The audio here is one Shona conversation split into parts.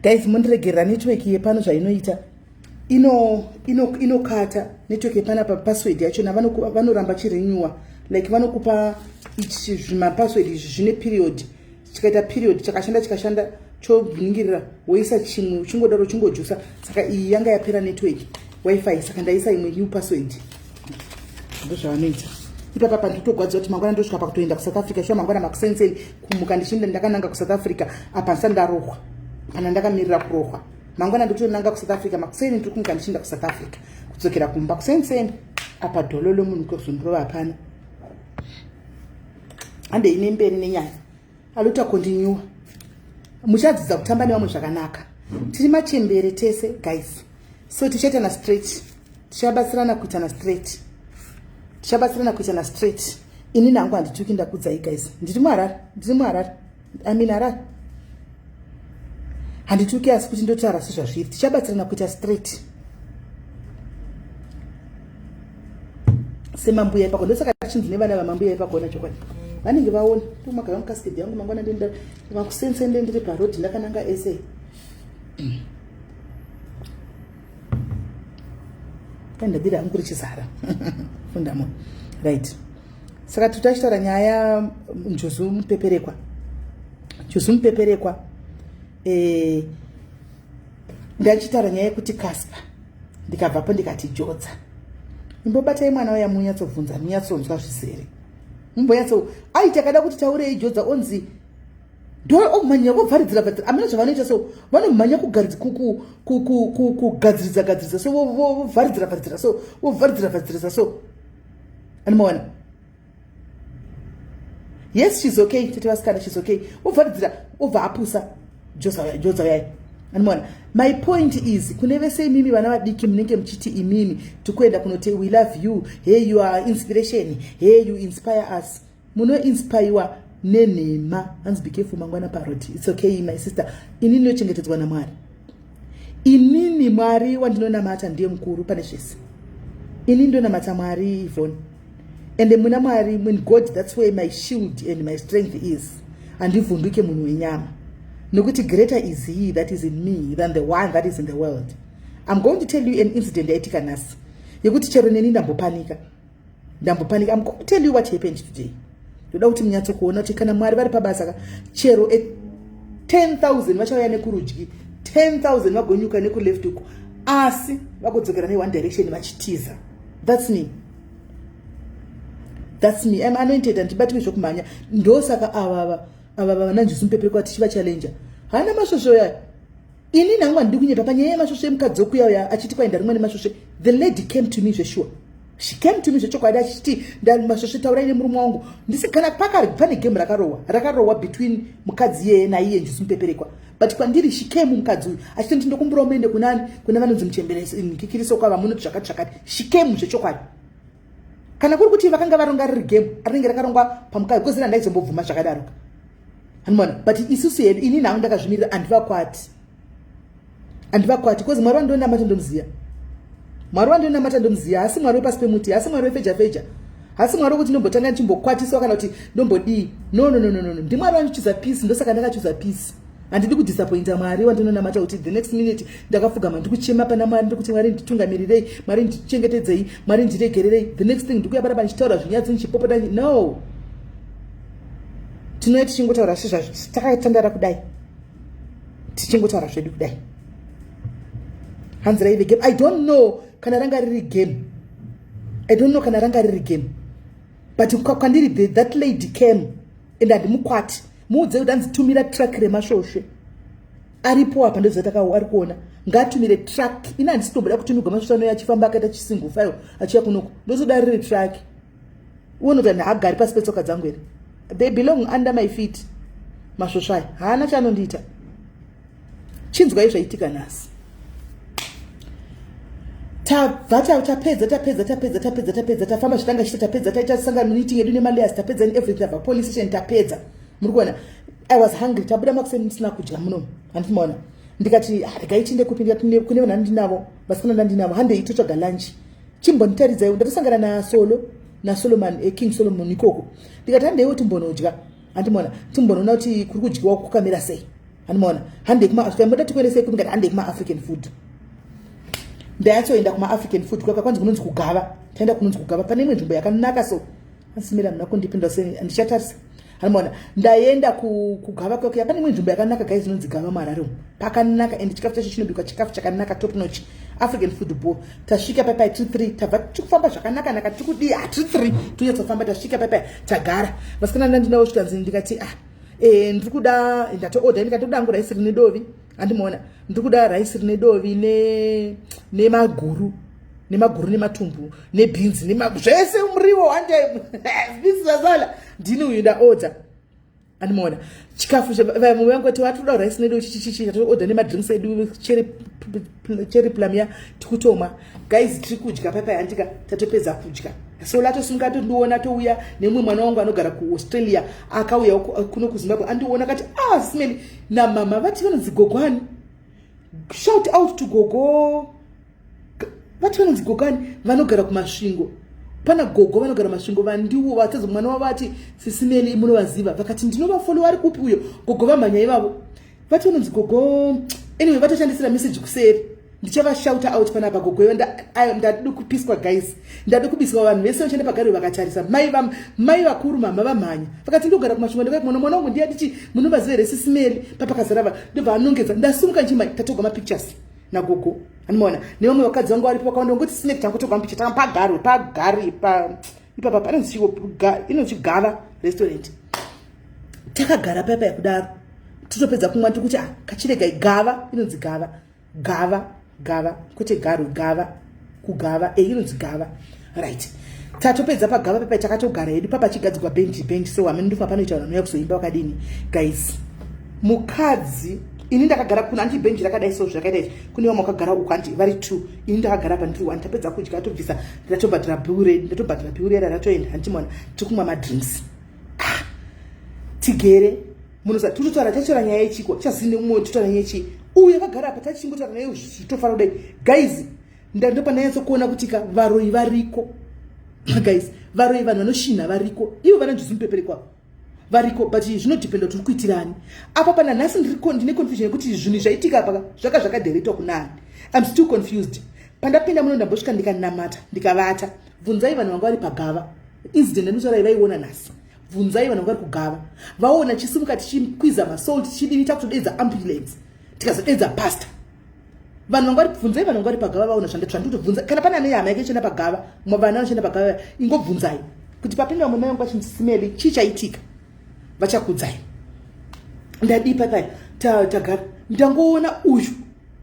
Guys, mondiregerera, network yepano zvainoita inokata ino, ino network yepanapa. Password yachona vanoramba chirenewa, like vanokupa zvimapassword izvi zvine period. Chikaita period chakashanda, chikashanda chobvingirira, woisa chimwe, uchingodaro uchingojusa. Saka iyi yanga yapera network, WiFi, saka ndaisa imwe new password. Ndozvavanoita ipapa. Panditogwadziwa kuti mangwana ndosvika pakutoenda kuSouth Africa. Shuwa, mangwana makusenseni kumuka ndichinda ndakananga kuSouth Africa. Apa ndisati ndarohwa, kana ndakamirira kurohwa. Mangwana ndikutonanga kuSouth Africa makuseni, ndiri kumuka ndichinda kuSouth Africa, kudzokera kumba kusenseni. Apa dhololo munhu kwekuzondorova hapana. Handei nemberi nenyaya. Aluta continue. Muchadzidza kutamba nevamwe zvakanaka. Tiri machembere tese, guys, so tichaitana straight, tichabatsirana kuitana straight, tichabatsirana kuitana straight. Ini nangu handituki, ndakudzai guys. Ndiri muHarare, ndiri muHarare, I mean Harare. Handituki, asi kuti ndotaura sezvazviri. Tichabatsirana kuita straight semambuya ipako. Ndosaka tichinzi nevana vamambuya ipakona. Chokwadi vanenge vaona tomagara mukaskedi yangu. Mangwana ndenda makusensende, ndiri parodhi ndakananga ese. Kandabira hangu richizara fundamo. Right, saka titachitaura nyaya njuzu mupeperekwa. Njuzu mupeperekwa, ndachitaura nyaya yekuti Casper, ndikabvapo ndikati Jodza. Imbobatai mwana uya, munyatsobvunza, munyatsonzwa zvisere, mumbonyatso ai takada kuti taurei Jodza onzi ndomhanya kuvharidzira vharidzira. Amene zvavanoita so, vanomhanya kugadziridza gadziridza so, vovharidzira vharidzira so, vovharidzira vharidzirisa so. Anomaona? Yes, she's okay. Tete vasikana, she's okay. Vovharidzira, obva apusa Jodza uyai. Anomaona? My point is, kune vese imimi vana vadiki munenge muchiti imimi tikuenda kunoti we love you, hey, you are inspiration, hey, you inspire us, munoinspaiwa nenhema. Hanzi be careful mangwana paroti. It's okay, my sister. Inini ndinochengetedzwa naMwari. Inini Mwari wandinonamata ndiye mukuru pane zvese. Ini ndonamata Mwari, Ivon, ende muna Mwari, when God, that's where my shield and my strength is. Handivhunduke munhu wenyama, nokuti greater is he that is in me than the one that is in the world. I'm going to tell you an incident yaitika nhasi yekuti chero neni ndambopanika, ndambopanika. I'm going to tell you what happened today. Ndoda kuti munyatsokuona kuti kana Mwari vari pabasa, chero 10,000 vachauya nekurudyi, 10,000 vagonyuka nekuleft uko, asi vagodzokera neone direction vachitiza. That's me, that's me. I'm anointed, handibatiwi zvokumhanya. Ndosaka ava ava vananjusu mupeperekwa tichivachallenja. Haana masvosvo yaya. Ini nangu handidi kunyepa panyaya yemasvosvo emukadzi wokuya uya achiti kwaenda rimwe nemasvosve. The lady came to me zvesure. She came to me zvechokwadi achiti masvosve, taurai nemurume wangu. Ndisi kana pakari pane game rakarohwa, rakarohwa between mukadzi iyeye naiye njusu mupeperekwa, but kwandiri she came mukadzi uyu achiti ndi ndokumbura muende kunani, kune vanonzi muchemberekikiriso kwava munoti zvakati zvakati. She came zvechokwadi. Kana kuri kuti vakanga varonga riri game rinenge rakarongwa pamukadzi, because handaizombobvuma zvakadaro, hanimona? But isusu hedu, ini nangu ndakazvimirira, handivakwati, handivakwati, because Mwari wandinonamata ndomuziya. Mwari wandinonamata ndomuziya. Hasi Mwari wepasi pemuti, hasi Mwari wefeja feja, hasi Mwari wekuti ndombotanga ndichimbokwatisiwa kana kuti ndombodii. No, no, no, no, no. Ndimwari wanochuza peace. Ndosaka ndakachuza peace. Handidi kudisappointa Mwari wandinonamata, kuti the next minute ndakapfugama ndikuchema pana Mwari, ndikuti Mwari nditungamirirei, Mwari ndichengetedzei, Mwari ndiregererei, the next thing ndikuya panapa ndichitaura zvinyadzi, ndichipopota. No, tinouya tichingotaura sezvazvo takatandara kudai, tichingotaura zvedu kudai. Hanzi raive game. I don't know kana ranga riri game, I don't know kana ranga riri game, but kwandiri that lady came and handimukwati. Muudze kuti anzitumira truck remasvosve aripo apa. Ndozvataka ari kuona, ngatumire truck. Ini handisi tomboda kutumigwa masvosve anouya achifamba akaita chisingle file achiuya kunoko. Ndozoda riri truck. Uone kuti haagari pasi petsoka dzangu here? They belong under my feet. Masvosve aya haana chaanondiita. Chinzwai zvaitika nhasi. Tabva tapedza, tapedza, tapedza, tapedza, tapedza, tafamba zvitanga chita, tapedza, taita sangano meeting yedu nemalawyers, tapedza neeverything, tabva police station, tapedza. Muri kuona, I was hungry. Tabuda makuseni ndisina kudya munomu, handiti maona? Ndikati, ah, regai tiinde kupi? Ndikati kune vanhu andinavo, vasikana ndandinavo, handei totsvaga lunch. Chimbonditaridzai. Ndatosangana nasolo naSolomon, King Solomon ikoko. Ndikati handeiwo timbonodya, handimona? Timbonoona kuti kuri kudyiwa kukamira sei. Handimaona, handei kuma, moda tikuendesei kumi? Kati handei kuma-African food. Ndayatsoenda kuma-African food kwaka kwanzi kunonzi Kugava. Taenda kunonzi Kugava, pane imwe nzvimbo yakanaka. So asimira muna kundipinda sei, ndichatarisa. Handimaona, ndaenda Kugava kwake, pane imwe nzvimbo yakanaka, guys, inonzi Gava muHarare umu. Pakanaka and chikafu chacho chinobikwa chikafu chakanaka, top notch African food bo. Tasvika paipai tiri three, tabva tikufamba zvakanaka naka, tiri kudii, hatiri three, tonyatsofamba. Tasvika paipai, tagara. Vasikana ndandinawo svikanzi, ndikati, ah, ndiri kuda, ndatoorder, ndikati ndoda hangu raisi rine dovi. Handimaona, ndiri kuda raisi rine dovi nemaguru, nemaguru nematumbu nebhinzi, zvese, muriwo wande bhinzi zasala. Ndini uyu ndaorder. Andimaona, chikafu vamwe vangu vati watoda raisi nedu chichichichi, tatoorder nemadrinks edu, cherry plum ya tikutomwa. Guys, tiri kudya paipai, handika tatopedza kudya. So latosimuka, tondiona, touya nemumwe mwana wangu anogara kuAustralia, akauya kuno kuZimbabwe, andiona akati, ah, Simeli namama vati vanonzi gogwani. Shout out to gogo. Vati vanonzi gogani, vanogara kuMasvingo. Pana gogo vanogara Masvingo, vandiwo vatadza mwana wavo ati, "Sisimeli, munovaziva?" Vakati, "Ndinovafollow, ari kupi uyo?" Gogo vamhanya ivavo, vati vanonzi gogo. Anyway, vatoshandisira meseji kuseri, ndichavashouta out panapa. Gogo ivo, ndadi kupiswa, guys, ndadi kubiswa. Vanhu vese vanoshanda pagariro vakatarisa, mai vakuru, mama vamhanya, vakati, "Ndogara kuMasvingo." Ndakati, "Mwana, mwana wangu ndiye ndichi, munovaziva here Sisimeli?" Papakazara ndobva anongedza. Ndasumuka nchimai, tatogwa mapictures nagogo. Andimaona, nevamwe vakadzi vangu varipo vakawanda, ngoti sine tangotogwa mapicha takapagaro pagari pa ipapa panonzi inonzi Gava Restaurant. Takagara paipa yakudaro, totopedza kumwa, tiri kuti, ah, kachiregai. Gava, inonzi Gava, Gava, Gava, kwete Garwe, Gava, Kugava e inonzi Gava, right? Tatopedza paGava pepa, takatogara hedu papachigadzirwa benji, benji. So hamene ndofa panoita vanhu vanouya kuzoimba vakadini. Guys, mukadzi, ini ndakagara kuno, andi bhenji rakadai, so zvakaita izvi, kune vamwe vakagara uku, andi vari two, ini ndakagara pa ndiri one. Tapedza kudya, tobvisa, ndatobhadhira bill redu, ndatobhadhira bill rera, ratoenda. Handichimaona, tiri kumwa madrinks. Ah, tigere munoza titotaura, taitaura nyaya yechiko chazine umwe, totaura nyaya yechii, uyu akagara apa, tachingotaura naye zvitofara kudai. Guys, ndandopandanyatsokuona kuti ka varoyi variko. Guys, varoyi, vanhu vanoshinha variko, ivo vana njuzu variko, but zvinodependa kuti uri kuitirani. Apa pana nhasi ndine confusion yekuti zvinhu zvaitika apa zvaka zvakadheretwa kunani. I'm still confused. Pandapinda muno, ndambosvika, ndikanamata, ndikavata. Bvunzai vanhu vanga vari paGava incident ndinotaura, vaiona nhasi. Bvunzai vanhu vanga vari kuGava, vaona chisimuka, tichikwiza masalt, tichidini, takutodedza ambulance, tikazodedza pastor. Vanhu vanga vari, bvunzai vanhu vanga vari paGava, vaona zvandikutobvunza. Kana pane ane hama yake ichienda paGava, vana vanochienda paGava, ingobvunzai kuti papinda vamwe mai vangu vachinzi Simeli, chii chaitika, vachakudzai. Ndadii papai, tagara, ndangoona uyu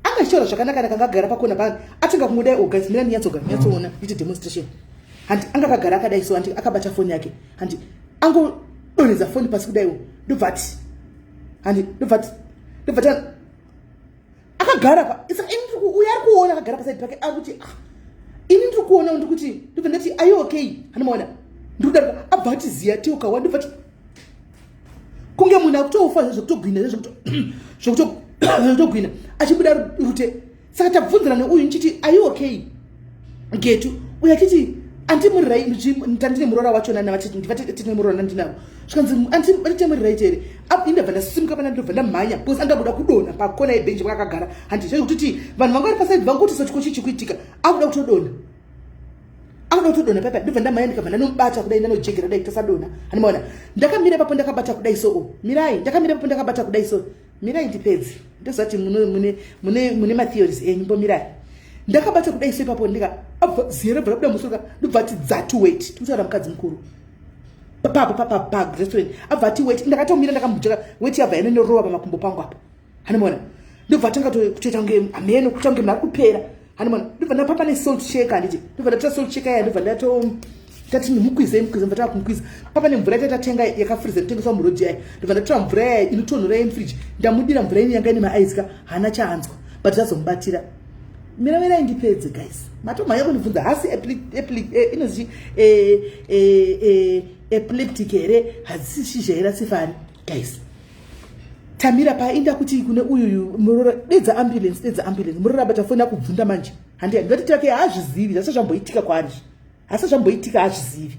anga achitaura zvakanaka naka, angagara pakona pano, atanga kungodai. Oh guys, mira ndinyatsogara, nyatsoona, ndiite demonstration. Handi anga akagara akadai, so handi akabata foni yake, handi angodonhedza foni pasi kudaiwo, ndobva ati, handi ndobva ti akagara pa. Saka ini uyu ari kuona akagara paside pake, ari kuti, ah, ini ndiri kuona, ndiri kuti, ndobva ndati, "Are you okay?" Handimaona, ndiri kudarika, abva ati ziya teukawa, ndobva ti kunge munhu akutofa, zvekutogwina, zvekutogwina, achibuda rute. Saka tabvunzira neuyu, ndichiti, "Are you okay, getu?" Uyu achiti, "Andimurirai, tandine muroora wachona." Navatine muroora nandinavo, zvikanzi, "Andite right here?" Indabva ndasimuka pana, ndobva ndamhanya because angabuda kudonha pakona yebhenji pakakagara. Handi zvekutoti vanhu vanga vari paside vangoti, "Sachiko chii chikuitika?" Akuda kutodonha, akuda kutodonha paipa. Ndobva ndamhanya, ndikabva ndanomubata kudai, ndanojegera dai tasadonha. Handimaona, ndakamira papo, ndakabata kudai. So mirai, ndakamira papo, ndakabata kudai. So mirai ndipedze, ndozati mune matheories enyu, mbomirai. Ndakabata kudai so ipapo, ndika abva ziya rabva rabuda musoro, ndobva ati dzatu wet. Tikutaura mukadzi mukuru papo parestaurant, abva ati wet. Ndakatomira ndakamujeka, wet yabva yanondorova pamakumbo pangu apa. Handimaona, ndobva atanga kutoita kunge hameno, kuita kunge munhu ari kupera. Handimaona, ndobva ndapapa nesalt shaker, handiti? Ndobva ndatora salt shaker yaya, ndobva ndato tati, "Mukwizei, mukwize." Mva takumukwiza papa nemvura yatatenga yakafriza, inotengeswa murodhi yaya. Ndobva ndatora mvura yaya inotonhora yemufriji, ndamudira mvura ini yanga ine maice ka, haana chaanzwa, but tazomubatira. Miramirai ndipedze, guys, matomhanya kundibvunza. Hasi inonzi epileptic here? Hadzisi shizha here? Asifari. Guys, tamira painda kuti kune uyuyu murora, "Dedza ambulance, dedza ambulance." Murora abata foni, akubvunda manje. Handi ndati take, haazvizivi, zvasa zvamboitika kwaari, hasa zvamboitika, haazvizivi.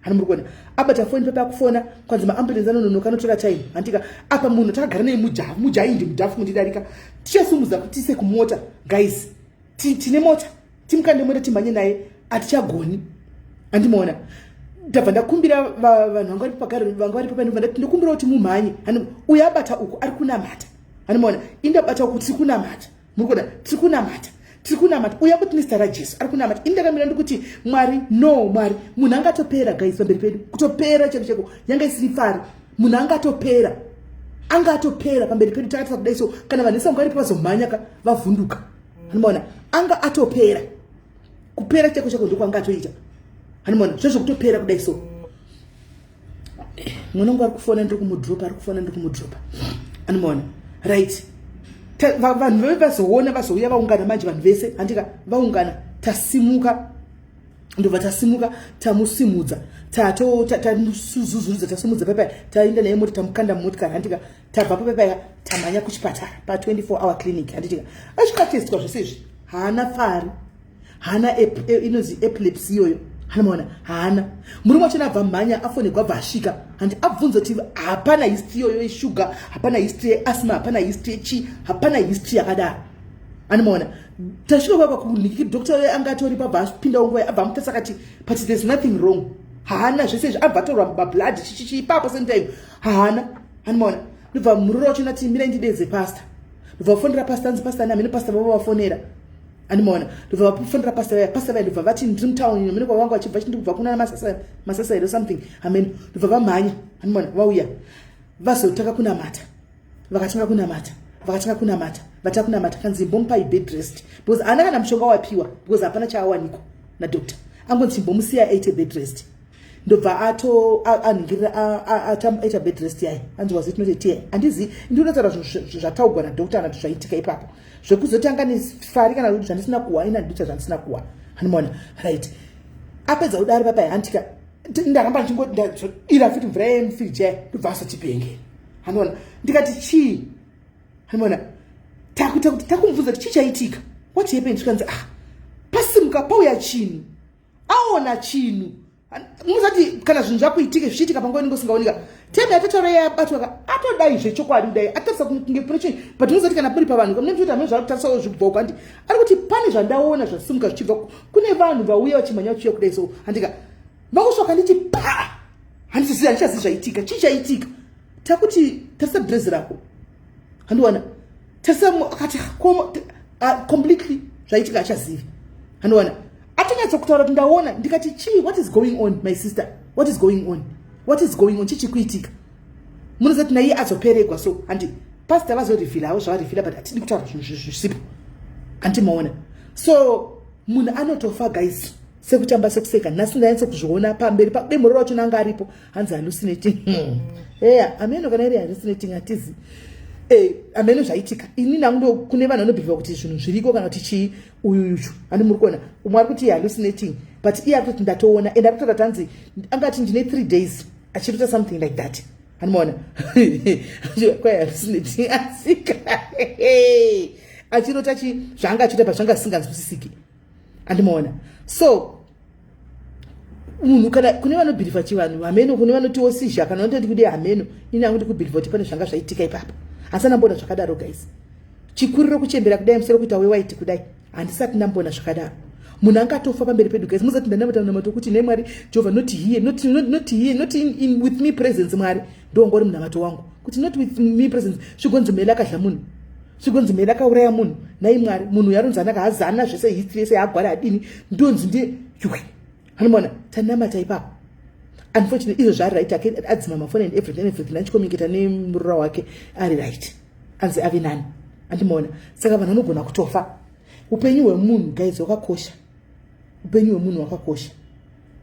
Hani muri kuona abata foni pepa akufona, kwanzi maambulance anononoka, anotora time, handika? Apa munhu takagara naye mujafu, mujaindi mudhafu kundidarika. Tichasumudza kuti tiise kumota, guys. Tine mota, timukande mota, timhanye naye, hatichagoni, handimaona? Ndabva ndakumbira vanhu vanga varipo pagari, vanga varipo pano, ndati ndokumbira kuti mumhanye. Uyo abata uku ari kunamata, handimaona? Indabata uku, tiri kunamata, muri kuona? Tiri kunamata, tiri kunamata. Uya kuti nezita raJesu, ari kunamata. Ini ndakamira ndikuti, "Mwari, no, Mwari." Munhu angatopera, guys, pamberi pedu, kutopera cheko cheko. Yanga isiri pfari, munhu angatopera, anga atopera pamberi pedu. Takatisa kudai so, kana vanhu vese vanga varipo vazomhanya ka, vavhunduka, handimaona? Anga atopera, kupera cheko cheko ndokwanga atoita, handimaona? Zvezvo kutopera kudai so. Mwana wangu ari kufona, ndiri kumudropa, ari kufona, ndiri kumudropa, handimaona? Right, vanhu veve vazoona, vazouya, vaungana manje vanhu vese, handika? Vaungana, tasimuka, ndobva tasimuka, tamusimudza, tamusuzuzurudza, tasimudza paipai, taenda naye mota, tamukanda mumotikari, handika? Tabva papaipai, tamhanya kuchipatara pa24 hour clinic, handitika? Asvika, testwa zvese izvi, haana pfari, haana inonzi epilepsy iyoyo, hanamaona? Haana. Murume wachona abva mhanya, afonegwa, abva asvika, handi? Abvunza kuti hapana history iyoyo yeshuga, hapana history yeasthma, hapana history yechi, hapana history yakadaro, animaona? Tasvika kwakwa kuniki, doctor anga atoripo, abva apinda nguva, abva amutasa, akati, "But there's nothing wrong, haana zvese izvi." Abva atorwa mablood chichichi ipapo, same time, haana, animaona? Ndobva muroro wacho nati, "Mirai ndidedze pastor." Ndobva vafonera pastor, anzi pastor ani, hamene pastor vavo vafonera, andimaona? Ndobva vafonera pastor vaya, pastor vaya ndobva vati, "Ndiri mutauni." Hamene kwavanga vachibva, chindi kubva kuna Masasa, Masasa here, something, hamene. Ndobva vamhanya, andimaona? Vauya, vazotanga kunamata, vakatanga kunamata, vakatanga kunamata, vatanga kunamata. Kanzi, "Mbomupai bed rest," because haana kana mushonga wapiwa, because hapana chaawanikwa nadoctor. Angonzi, "Mbomusiya aite bed rest." Ndobva ato anhingirira, aita bed rest yayi. Anzi, "Was it not a tear?" Handizi, ndinotaura zvinhu zvataugwa nadoctor kana kuti zvaitika ipapo. Zvekuzotanga nefari kana kuti zvandisina kuwa, ina ndita zvandisina kuwa, handimaona? Right, apedza kudaro papai, handika? Ndaramba ndichingodira futi mvura yemufiriji yayi, ndobva asatipengeri, handiona? Ndikati, "Chii?" Handimaona? Takuita kuti takumubvunza kuti chii chaitika, what happened? Tikanzi, "Ah, pasimuka, pauya chinhu, aona chinhu." Musati kana zvinhu zvakuitike, zvichiitika panguva inenge usingaoneka. Time yatataura yabatwa ka, atodai zvechokwadi kudai, atarisa kunge pane chinhu, but musati kana puri pavanhu mune muchiti hamene zvaakutarisawo zvibvoko, handi? Ari kuti pane zvandaona zvasimuka zvichibva kune vanhu vauya vachimhanya, vachiuya kudai so, handika? Vakusvaka nditi pa, handisizivi, handichazivi zvaitika, chii chaitika. Takuti, "Tarisa dhirezi rako," handiwana? Tarisa. Akati completely zvaitika achazivi, handiwana? Atonyatsa kutaura kuti ndaona. Ndikati, "Chii? What is going on, my sister? What is going on? What is going on? Chii chikuitika?" Munozati naiye azoperegwa so, handi? Pastor vazorivhila havo zvavarivhila, but hatidi kutaura zvinhu zvisipo, handimaona? So munhu anotofa, guys, sekutamba, sekuseka. Nhasi ndanyatsa kuzviona pamberi pademuroro wacho nanga aripo. Hanzi hallucinating. Eya, ameno kana iri hallucinating, hatizi. Ameno zvaitika. Ini nangu ndo kune vanhu vanobhivha kuti zvinhu zviriko kana kuti chii uyuyuchu, handi muri kuona? Umwe ari kuti hallucinating, but iye ari kutoti ndatoona, and ari kutaura tanzi angati ndine 3 days achirota something like that, handimaona? Kwai hallucinating, asika achirota chi zvaanga achiita pazvanga zvisinganzwisisiki, handimaona? So munhu kana kune vanobhilivha chivanhu, hameno. Kune vanotiwo seizure, kana vanototi kudii, hameno. Ini hangu ndikubhilivha kuti pane zvanga zvaitika ipapo. Handisati ndamboona zvakadaro, guys. Chikuriro kuchembera kudai, musoro kuita wewaiti kudai, handisati ndamboona zvakadaro. Munhu angatofa pamberi pedu, guys. Musati ndanamata munamato kuti, "Nemwari Jehovha, not here, not, not, not here, not in with me presence." Mwari, ndowangori munamato wangu kuti not with me presence. Zvigonzi mhele akadya munhu, zvigonzi mhele akauraya munhu. Nai Mwari, munhu yaronzi anaka hazana zvese, history yese yaagwara adini, ndonzi ndi ywe, hanomona? Tanamata ipapo. Unfortunately, izvo zvaari right ake, adzima mafoni and everything, everything, achicommunicata nemurura wake, ari right, anzi ave nani, andimaona? Saka vanhu vanogona kutofa. Upenyu hwemunhu, guys, hwakakosha. Upenyu hwemunhu hwakakosha.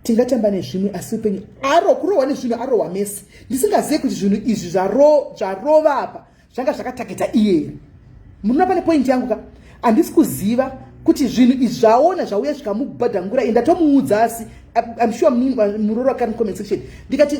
Tingatamba nezvimwe, asi upenyu. Aro kurohwa nezvinhu, arohwa mesi, ndisingazivi kuti zvinhu izvi zvarova apa zvanga zvakataketa iye here. Munoona pane point yangu ka? Handisi kuziva kuti zvinhu izvi zvaona zvauya zvikamubhadhangura. Ndatomuudza, asi I'm sure muroro akari mucomment section. Ndikati,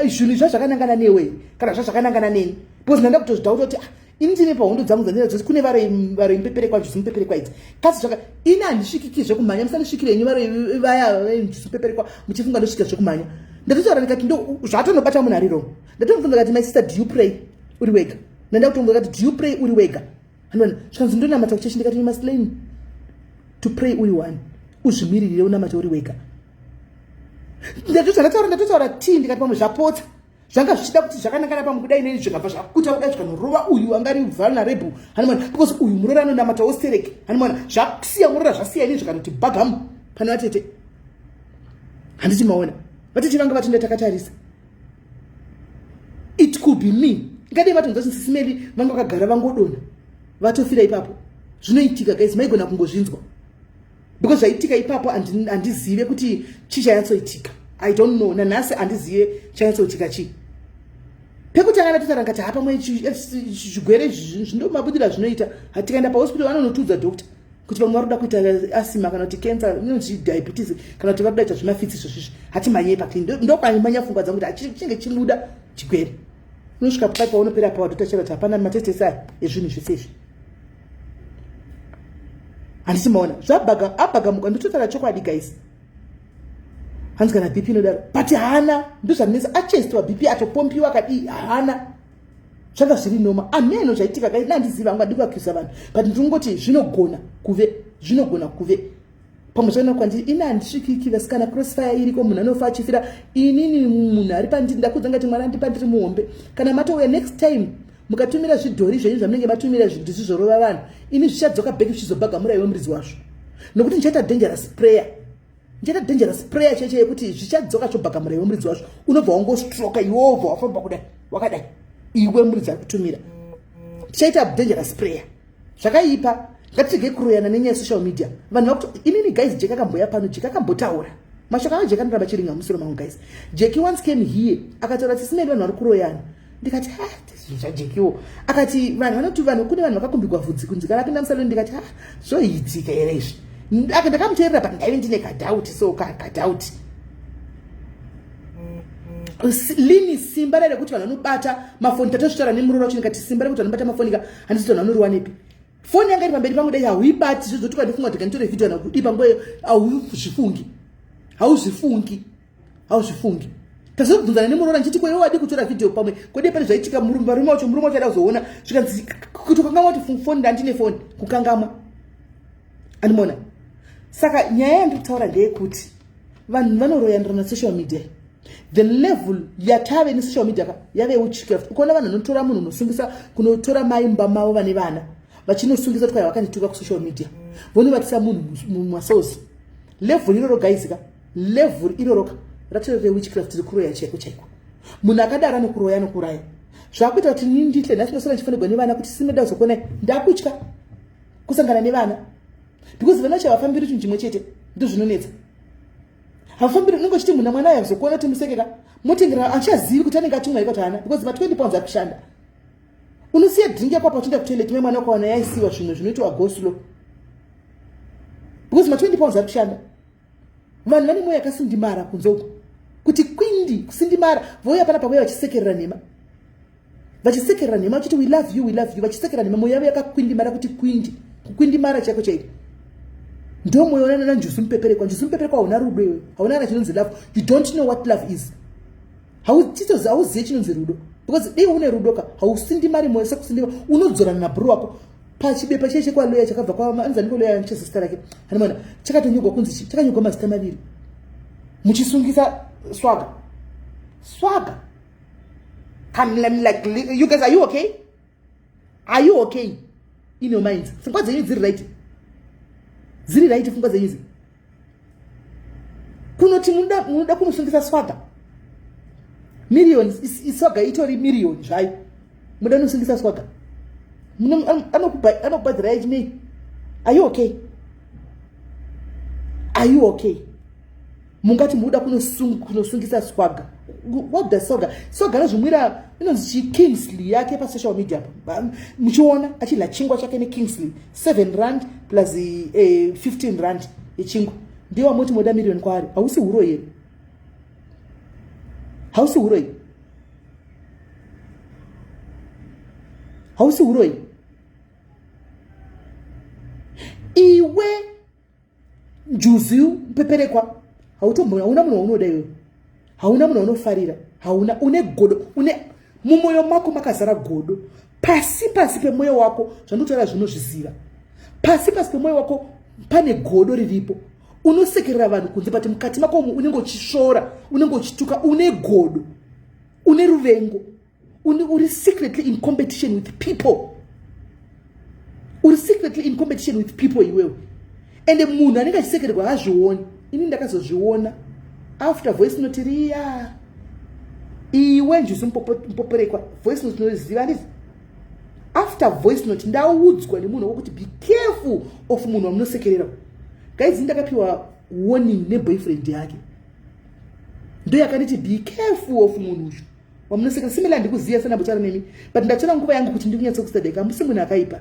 "Zvinhu izva zvakanangana newe kana zvazvakanangana neni?" Because ndanda kutozvidhauta kuti, ah, ini ndine pahondo dzangu dzandina dzose, kune varoi mupeperekwa, njuzu mupeperekwa idzi kasi zvaka. Ini handisvikiki zvekumhanya. Musandisvikire henyu varoi vaya njuzu mupeperekwa, muchifunga ndosvika zvekumhanya. Ndatotaura ndikati ndo zvatonobata munhu ari wrong. Ndatomubvunza ndikati, my sister, do you pray uri wega? Ndanda kutomubvunza ndikati, do you pray uri wega? Anoona zvikanzi ndonamata kuchechi. Ndikati, you must learn to pray uri one, uzvimiririre, unamata uri wega. Ndatotaura, ndatotaura tii, ndikati pamwe zvapotsa, zvanga zvichida kuti zvakanangana pamwe kudai nei, zvikabva zvakuta kudai, zvikanorova uyu anga ari vulnerable, hanimona, because uyu murora anonamata wostereke, hanimona, zvasiya murora, zvasiya ini, zvikanoti bhagamu pane vatete. Handiti maona vatete vanga vatinda takatarisa? It could be me. Ngadei vatonzwa Sis Melly vanga vakagara, vangodona, vatofira ipapo. Zvinoitika, guys, maigona kungozvinzwa because zvaitika ipapo handizive kuti chii chanyatsoitika. I don't know, nanhasi handizive chanyatsoitika chii. Pekutanga ndatotaura ngati ha, pamwe zvigwere zvindomabudira zvinoita. Tikaenda pahospital vanonotiudza doctor kuti vamwe vari kuda kuita asthma kana kuti cancer, inonzi diabetes, kana kuti vari kuda kuita zvemafitsi izvozvizvi. Hatimhanyei paclinic, ndokwamanya pfungwa dzangu kuti chinge chimuda chigwere. Unosvika pai paunopera pawadotachera kuti hapana matest ese aya ezvinhu zvese izvi. Handiti maona zvabhaga abhagamuka? Ndototaura chokwadi, guys. Hanzi kana BP inodaro, but haana, ndozvanetsa. Achestiwa BP, atopompiwa, akadii, haana, zvanga zviri normal. Ameno zvaitika kai, nandiziva hangu, adi kuaccusa vanhu, but ndinongoti zvinogona kuve, zvinogona kuve pamwe zvakaona kwandiri. Ini handisvikiki, vasikana. Crossfire iriko, munhu anofa achifira. Inini munhu ari pandiri, ndakudza ngati mwana ndi pandiri muhombe. Kana matouya next time mukatumira zvidhori zvenyu zvamunenge matumira zvidhisi zvorova vanhu, ini zvichadzoka back zvichizobhagamura iwe muridzi wazvo, nokuti ndichaita dangerous prayer, ndichaita dangerous prayer cheche yekuti zvichadzoka chobhagamura iwe muridzi wazvo. Unobva wangostroka iwe, wobva wafamba kudai wakadai, iwe muridzi ari kutumira. Tichaita dangerous prayer. Zvakaipa, ngatiregei kuroyana nenyaya yesocial media. Vanhu vakuti inini, guys, Jeki akamboya pano, Jeki akambotaura mashoko avo. Jeki anoramba chiringa musoro mangu, guys. Jeki once came here akataura, "Sis Melly, vanhu vari kuroyana." Ndikati, ha, zvinhu zvaJekiwo. Akati vanhu vanoti vanhu, kune vanhu vakakumbigwa vhudzi kunzi kana apinda musalon. Ndikati, ha, zvoitika here izvi? Ndakamuteerera, but ndaive ndine kadoubt, so kadoubt lini simba rere kuti vanhu vanobata mafoni. Tatozvitaura nemuroro wacho, ndikati simba rekuti vanobata mafoni ka, handisi vanhu vanoriwanepi? Foni yanga iri pamberi pangu dai, hauibati. Zvozotuka, ndifunga kuti kanditore vhidhio kana kudii panguva iyo. Hauzvifungi, hauzvifungi, hauzvifungi. Tazobvunzana nemurora nchiti, ko iwe wadi kutora vhidhio pamwe kode pane zvaitika, varume wacho, murume wacho ada kuzoona, zvikanzi kuti ukangamwa kuti foni, ndandine foni, kukangamwa, andimona. Saka nyaya yandiri kutaura ndeyekuti vanhu vanoroyanira nasocial media. The level yatave nesocial media ka yave witchcraft. Ukaona vanhu vanotora munhu unosungisa, kunotora mai mumba mavo vane vana, vachinosungisa kuti kwai vakandituka kusocial media, vonovatisa munhu mumasozi. Level iroro, guys ka, level iroro ka ratiro rewitchcraft, rekuroya chaiko chaiko. Munhu akadaro anokuroya, anokuraya. Zvakuita kuti nini nditle nhasi ndosara ndichifanirwa nevana kuti simeda kuzokuonai. Ndakutya kusangana nevana because vana vacho havafambiri chinhu chimwe chete, ndo zvinonetsa. Havafambiri. Unenge uchiti munhu mwana aya kuzokuona kuti musekeka, motengera, achazivi kuti anenge atumwa iko taana, because ma20 pounds ari kushanda. Unosiya drink yako apa uchienda kutoilet, mai mwana wakawana yaisiwa. Zvimwe zvinoitwa go slow because ma20 pounds ari kushanda. Vanhu vane mwoyo yakasindimara kunze uko kuti kwindi kusindimara. Vouya pana pavouya vachisekerera nhema, vachisekerera nhema, vachiti, "We love you, we love you," vachisekera nhema. Mwoyo yavo yakakwindimara kuti kwindi, kukwindimara chaiko chaiko. Ndo mwoyo unanana njuzu mupeperekwa. Njuzu mupeperekwa, hauna rudo iwe, hauna kana chinonzi love. You don't know what love is. Hauzive chinonzi rudo, because dei une rudo ka, hausindimari mwoyo sekusindima. Unodzorana nabhuru wako pachibepa cheshe kwaloya chakabva kwaanzaniko loya chezita rake, hanimona, chakatonyorwa kunzi, chakanyorwa mazita maviri, muchisungisa Swaga. Swaga, I'm like, you guys, are you okay? Are you okay in your minds? Pfungwa dzenyu dziri right? Dziri right pfungwa dzenyu idzi? Kunoti munoda kunosungisa Swaga miriyoni, Swaga itori miriyoni zvayo, muda kunosungisa Swaga, anokubhadhirai chinei? Are you okay? Are you okay? Mungati muda kunosungisa Swaga? What does Swaga, Swaga anozvimwira inonzi chiKingsley yake pasocial media, muchiona achidya chingwa chake neKingsley, 7 rand plus 15 rand yechingwa, ndiyo wamoti moda miriyoni kwaari. Hausi huro here? Hausi huro here? Hausi huro here iwe, njuzu peperekwa? Hautombo, hauna munhu waunoda iwe. Hauna munhu waunofarira, hauna. Une godo, une mumwoyo mako makazara godo. Pasi pasi pemwoyo wako, zvandinotaura zvinozviziva, pasi pasi pemwoyo wako pane godo riripo. Unosekerera vanhu kunze, but mukati mako umu unenge uchisvora, unenge uchituka, une godo, une ruvengo, uri secretly in competition with people. Uri secretly in competition with people iwewe. Ende munhu anenge achisekererwa haazvioni. Ini ndakazozviona after voice note riya. Iwe Njuzu Mupoporekwa, voice note unoziva handiti? After voice note ndaudzwa nemunhu wokuti be careful of munhu wamunosekerera. Guys, ndakapiwa warning neboyfriend yake, ndo yakanditi be careful of munhu uyu wamunosekera. Simila ndikuziva sandambotaura nemi, but ndatora nguva yangu kuti ndikunyatsokusadeka. Hamusi munhu akaipa.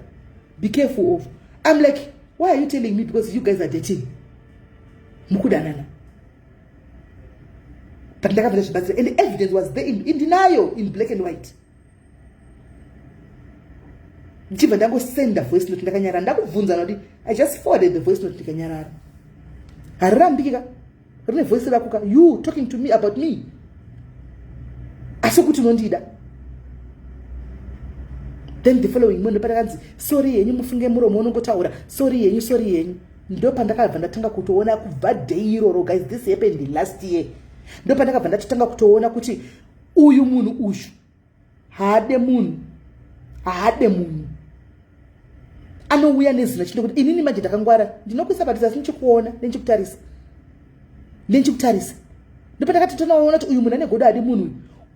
Be careful of. I'm like, why are you telling me? Because you guys are dating, mukudanana. But ndakabva ndazvibatsira, and the evidence was there in denial, in black and white. Ndichibva ndangosenda voice note ndakanyarara. Ndakubvunza kuti I just forwarded the voice note ndikanyarara. Harirambiki ka, rine voice rako ka, you talking to me about me, asi kuti unondida. Then the following morning pandakanzi sorry yenyu, mufunge muromo unongotaura sorry yenyu, sorry yenyu. Ndo pandakabva ndatanga kutoona kubva day iroro. Guys, this happened last year. Ndo pandakabva ndatotanga kutoona kuti uyu munhu uyu haade munhu, haade munhu. Anouya nezina chino kuti inini manje ndakangwara, ndinokuisa patisa, asi ndichikuona, nenchikutarisa, nenchikutarisa. Ndopandakati tonaona kuti uyu munhu ane godo, adi munhu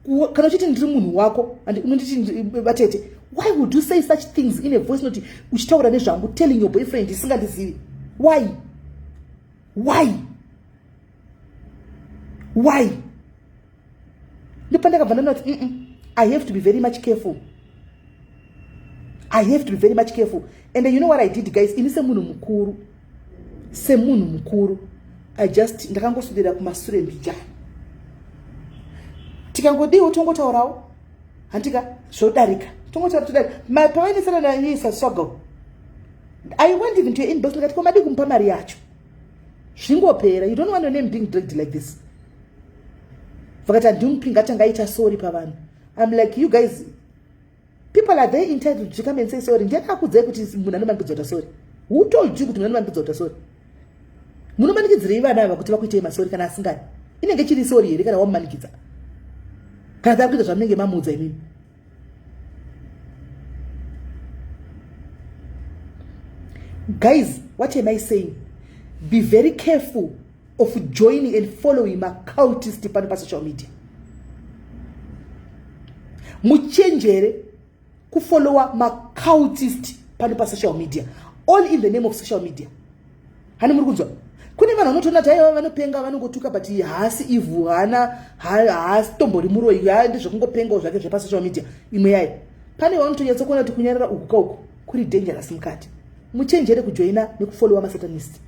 uyu. Kana uchiti ndiri munhu wako and unonditi vatete, why would you say such things in a voice note uchitaura nezvangu, telling your boyfriend isingandizivi? Why, why, why? Ndopandakabva ndana kuti I have to be very much careful. I have to be very much careful. And you know what I did, guys? Ini semunhu mukuru, semunhu mukuru, I just ndakangoswedera kumasure mbijana. Tikangodiwo tongotaurawo, handika zvodarika, tongotaura todarika. Pavainesana naisa struggle, I went even to your inbox ndikati komadi kumupa mari yacho, zvingopera. You don't want your name being dragged like this. Vakati handimupi, ngatangaita sorry pavanhu. I'm like, you guys, people are they entitled to come and say sorry? Ndiani akudzai kuti munhu anomanikidzwa kuita sorry? Who told you kuti munhu anomanikidzwa kuita sorry? Munomanikidzirei vana ava kuti vakuitei masorry kana asingani? Inenge chiri sorry here kana wamumanikidza, kana taa kuita zvamunenge mamuudza imimi? Guys, what am I saying? Be very careful of joining and following macultist pano pasocial media. Muchenjere kufollowa macultist pano pasocial media, all in the name of social media. Hani muri kunzwa kune vanhu vanotoona kuti aiva vanopenga, vanongotuka, but haasi ivhu, haana, haasi tombori muroyi, ndezvekungopengawo zvake zvepasocial media. Imwe yayo, pane vanotonyatsokuona kuti kunyarara uku kauku kuri dangerous mukati. Muchenjere kujoina nekufollowa masatanist.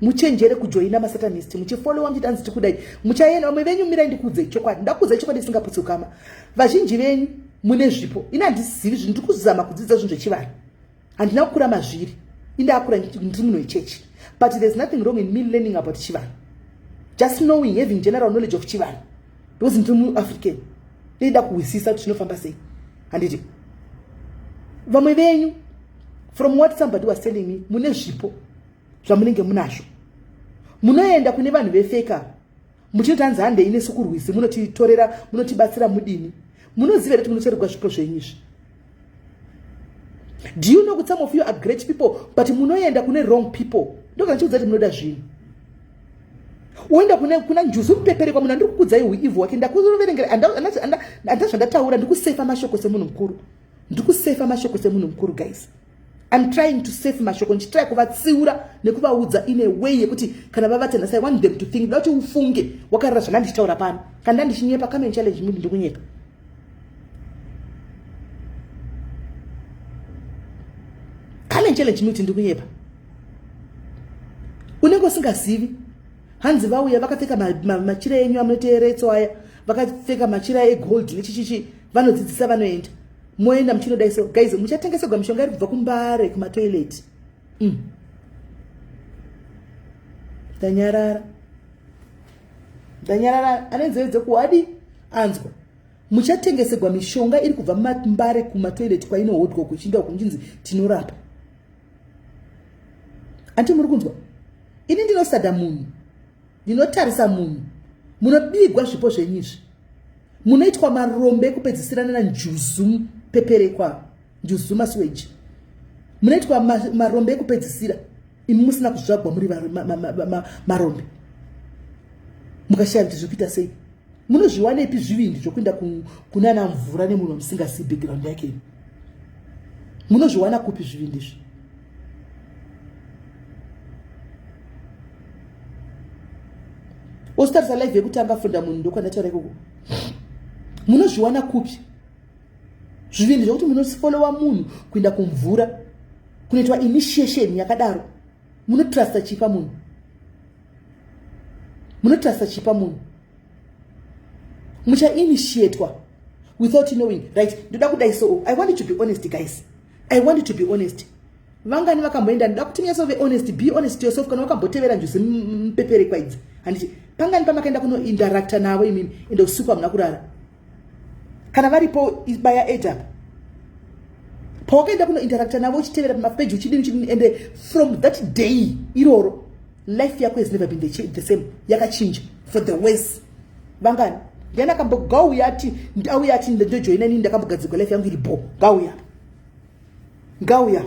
Muchenjere kujoina masatanist muchifollowa, muchiti anzi tikudai, muchaenda. Vamwe venyu, mirai ndikuudzei chokwadi, ndakuudzai chokwadi isingaputsi. Vazhinji venyu mune zvipo. Ini handizivi zvinhu, ndiri kuzama kudzidza zvinhu zvechivanhu, handina kukura mazviri. Indakura ndiri munhu wechechi, but there's nothing wrong in me learning about chivanhu, just knowing, having general knowledge of chivanhu, because ndiri muAfrican, ndeida kuhwisisa kuti zvinofamba sei, handiti? Vamwe venyu, from what somebody was telling me, mune zvipo zvamunenge munazvo. Munoenda kune vanhu vefeka muchinoti hanzi handei nesu kurwizi, munotitorera, munotibatsira, mudini. Munoziva here kuti munotorerwa zvipo zvenyu izvi? Do you know kuti some of you are great people, but munoenda kune wrong people? Ndokana chiudza kuti munoda zvinhu, uenda kuna Njuzu Mupeperekwa. Munhu andiri kukudzai huivhu wake, ndakuverengera handa zvandataura. Ndikusefa mashoko semunhu mukuru, ndikusefa mashoko semunhu mukuru. Guys, I'm trying to save mashoko, ndichitry kuvatsiura nekuvaudza in a way yekuti kana vavata nhasi, I want them to think. Da kuti ufunge wakarara zvanga ndichitaura pano. Kana ndandichinyepa, come and challenge me, ndikunyepa. Come and challenge me kuti ndikunyepa. Unenge usingazivi, hanzi vauya vakapfeka machira enyu amunoteeretso aya, vakapfeka machira egold nechichichi, vanodzidzisa, vanoenda, moenda muchinodai. So guys, muchatengesegwa mishonga iri kubva kuMbare kumatoilet. Ndanyarara. Ndanyarara. Ane nzeve dzekuwadi anzwa. Muchatengesegwa mishonga iri kubva mumambare kumatoilet kwainohodwa kuchinda uku muchinzi tinorapa. Anti muri kunzwa? Ini ndinosada munhu, ndinotarisa munhu. Munobigwa zvipo zvenyu izvi, munoitwa marombe ekupedzisira nana njuzu peperekwa njuzu masuweji. Munoitwa marombe ekupedzisira imi musina kuzvagwa muri marombe, mukashaya kuti zviri kuita sei. Munozviwanepi zvivindi zvokuenda kunana mvura nemunhu wamusingasii background yake? Munozviwana kupi zvivindi izvi? Ositarisa live yekutanga funda munhu ndokwandataura ikoko. Munozviwana kupi zvivindi zvokuti munofolowa munhu kuenda kumvura kunoitwa initiation yakadaro? Munotrusta chipa munhu? Munotrusta chipa munhu? Muchainitiatwa without knowing, right? Ndoda kudai, so I want you to be honest, guys. I want you to be honest. Vangani vakamboenda? Ndoda kuti munyatsove honest. Be honest to yourself. Kana wakambotevera njuzi mupeperekwa idzi, handiti pangani pamakaenda kunointeracta navo imimi, ende usiku hamuna kurara? Kana varipo, baya age apa. Pawakaenda kunointeracta navo uchitevera pamapeji, uchidini uchidini, ende from that day iroro life yako has never been the same, yakachinja for the worse. Vangani? Ndiani akambogauya ati auya ati ndojoina inini, ndakambogadzirwa, life yangu iri bo? Ngauya, ngauya,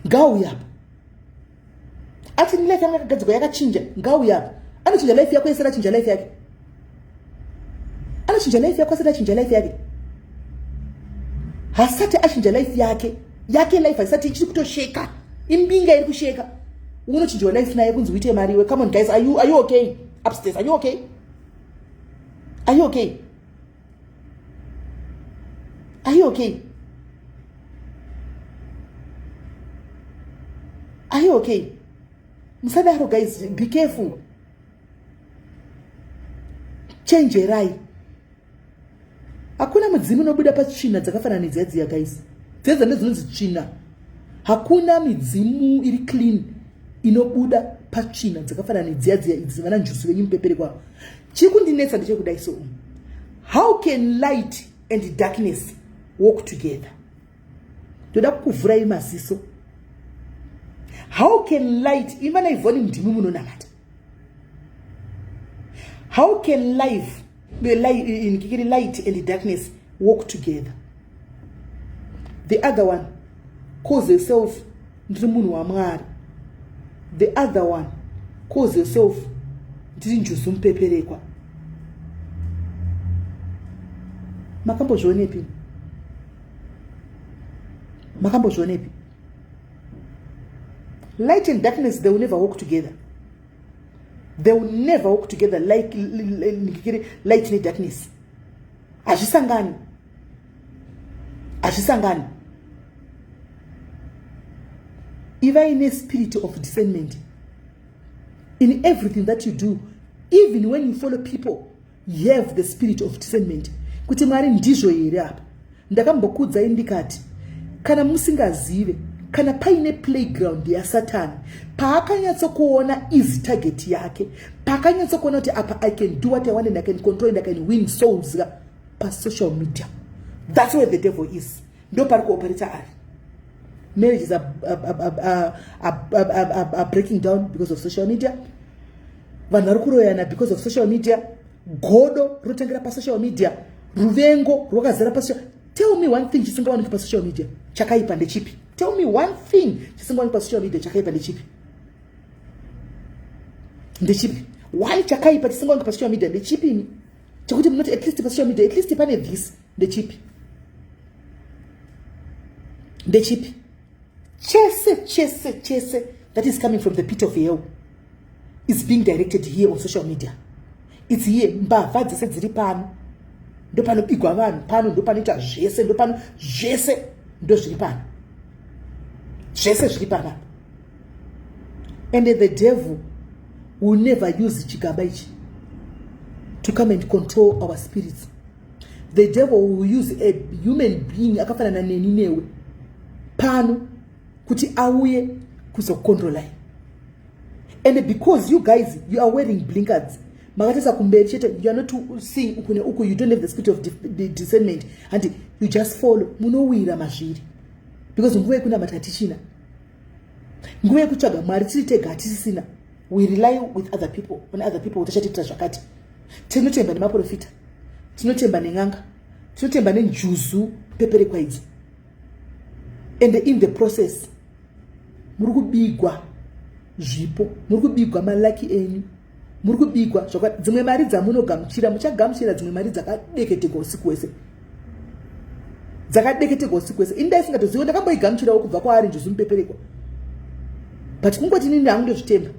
ngauya ati life yangu yakagadzirwa, yakachinja. Ngauya apa. Anochinja life yako yese, achinja life yake. Anochinja life yako asati achinja life yake. Hasati achinja life yake. Yake life haisati, ichiri kutosheka, imbinga iri kusheka. Unochinjiwa life naye kunzi uite mari iwe? Come on, guys. Are you okay upstairs? Are you okay? Are you okay? Are you okay? Are you okay? Musadaro, guys. Be careful. Chenjerai. Hakuna mudzimu unobuda patsvina dzakafanana nedziya dziya, guys. Dzedza ndedzinonzi tsvina. Hakuna midzimu iri clean inobuda patsvina dzakafanana nedziya dziya idzi, vana njusu venyu mupepere kwavo. Chiri kundinetsa ndechekudai, so how can light and darkness walk together? Ndoda kukuvhurai maziso. How can light, imana ivhoni, ndimi munonamata, how can life, the light and darkness walk together? The other one calls yourself ndiri munhu waMwari. The other one calls yourself ndiri njuzu mupeperekwa. Makambozvionepi? Makambozvionepi? Light and darkness, they will never walk together. They will never walk together. Like light nedarkness hazvisangani, hazvisangani. Ivai nespirit of discernment in everything that you do. Even when you follow people, you have the spirit of discernment kuti Mwari ndizvo here apa? Ndakambokudzai ndikati kana musingazive, kana paine playground yaSatani paakanyatsokuona easy target yake, paakanyatsokuona kuti apa I can do what I want and I can control and I can win souls, pasocial media. That's where the devil is. Ndo pari kuoperata ari. Marriages are breaking down because of social media. Vanhu vari kuroyana because of social media. Godo rinotangira pasocial media. Ruvengo rwakazara pasocial. Tell me one thing chisingawaniki pasocial media chakaipa ndechipi? Tell me one thing chisingawaniki pasocial media chakaipa ndechipi? Ndechipi one chakaipa chisingawaniki pasocial media? Ndechipi chekuti munoti at least pasocial media, at least pane this? Ndechipi? Ndechipi? Chese chese chese that is coming from the pit of hell is being directed here on social media. It's here. Mbavha dzese dziri pano. Ndo panobigwa vanhu pano, ndo panoita zvese, ndo pano zvese, ndo zviri pano, zvese zviri panapa. And the devil will never use chigaba ichi to come and control our spirits. The devil will use a human being akafanana neni newe pano kuti auye kuzokontrolai. And because you guys, you are wearing blinkers, makatarisa kumberi chete, you are not seeing uku neuku, you don't have the spirit of discernment and you just follow. Munowira mazviri because nguva yekunamata hatichina, nguva yekutsvaga Mwari tiri tega hatisisina. We rely with other people, on other people kuti achatiitira zvakati. Tinotemba nemaprofita, tinotemba nen'anga, tinotemba nenjuzu peperekwa idzi, and in the process muri kubigwa zvipo, muri kubigwa malaki enyu, muri kubigwa dzimwe mari dzamunogamuchira. Muchagamuchira dzimwe mari dzakadeketegwa usiku wese, dzakadeketegwa usiku wese. Ini ndaisingatoziva, ndakamboigamuchirawo kubva kwaari njuzu mupeperekwa, but kungoti inini hangu ndozvitemba,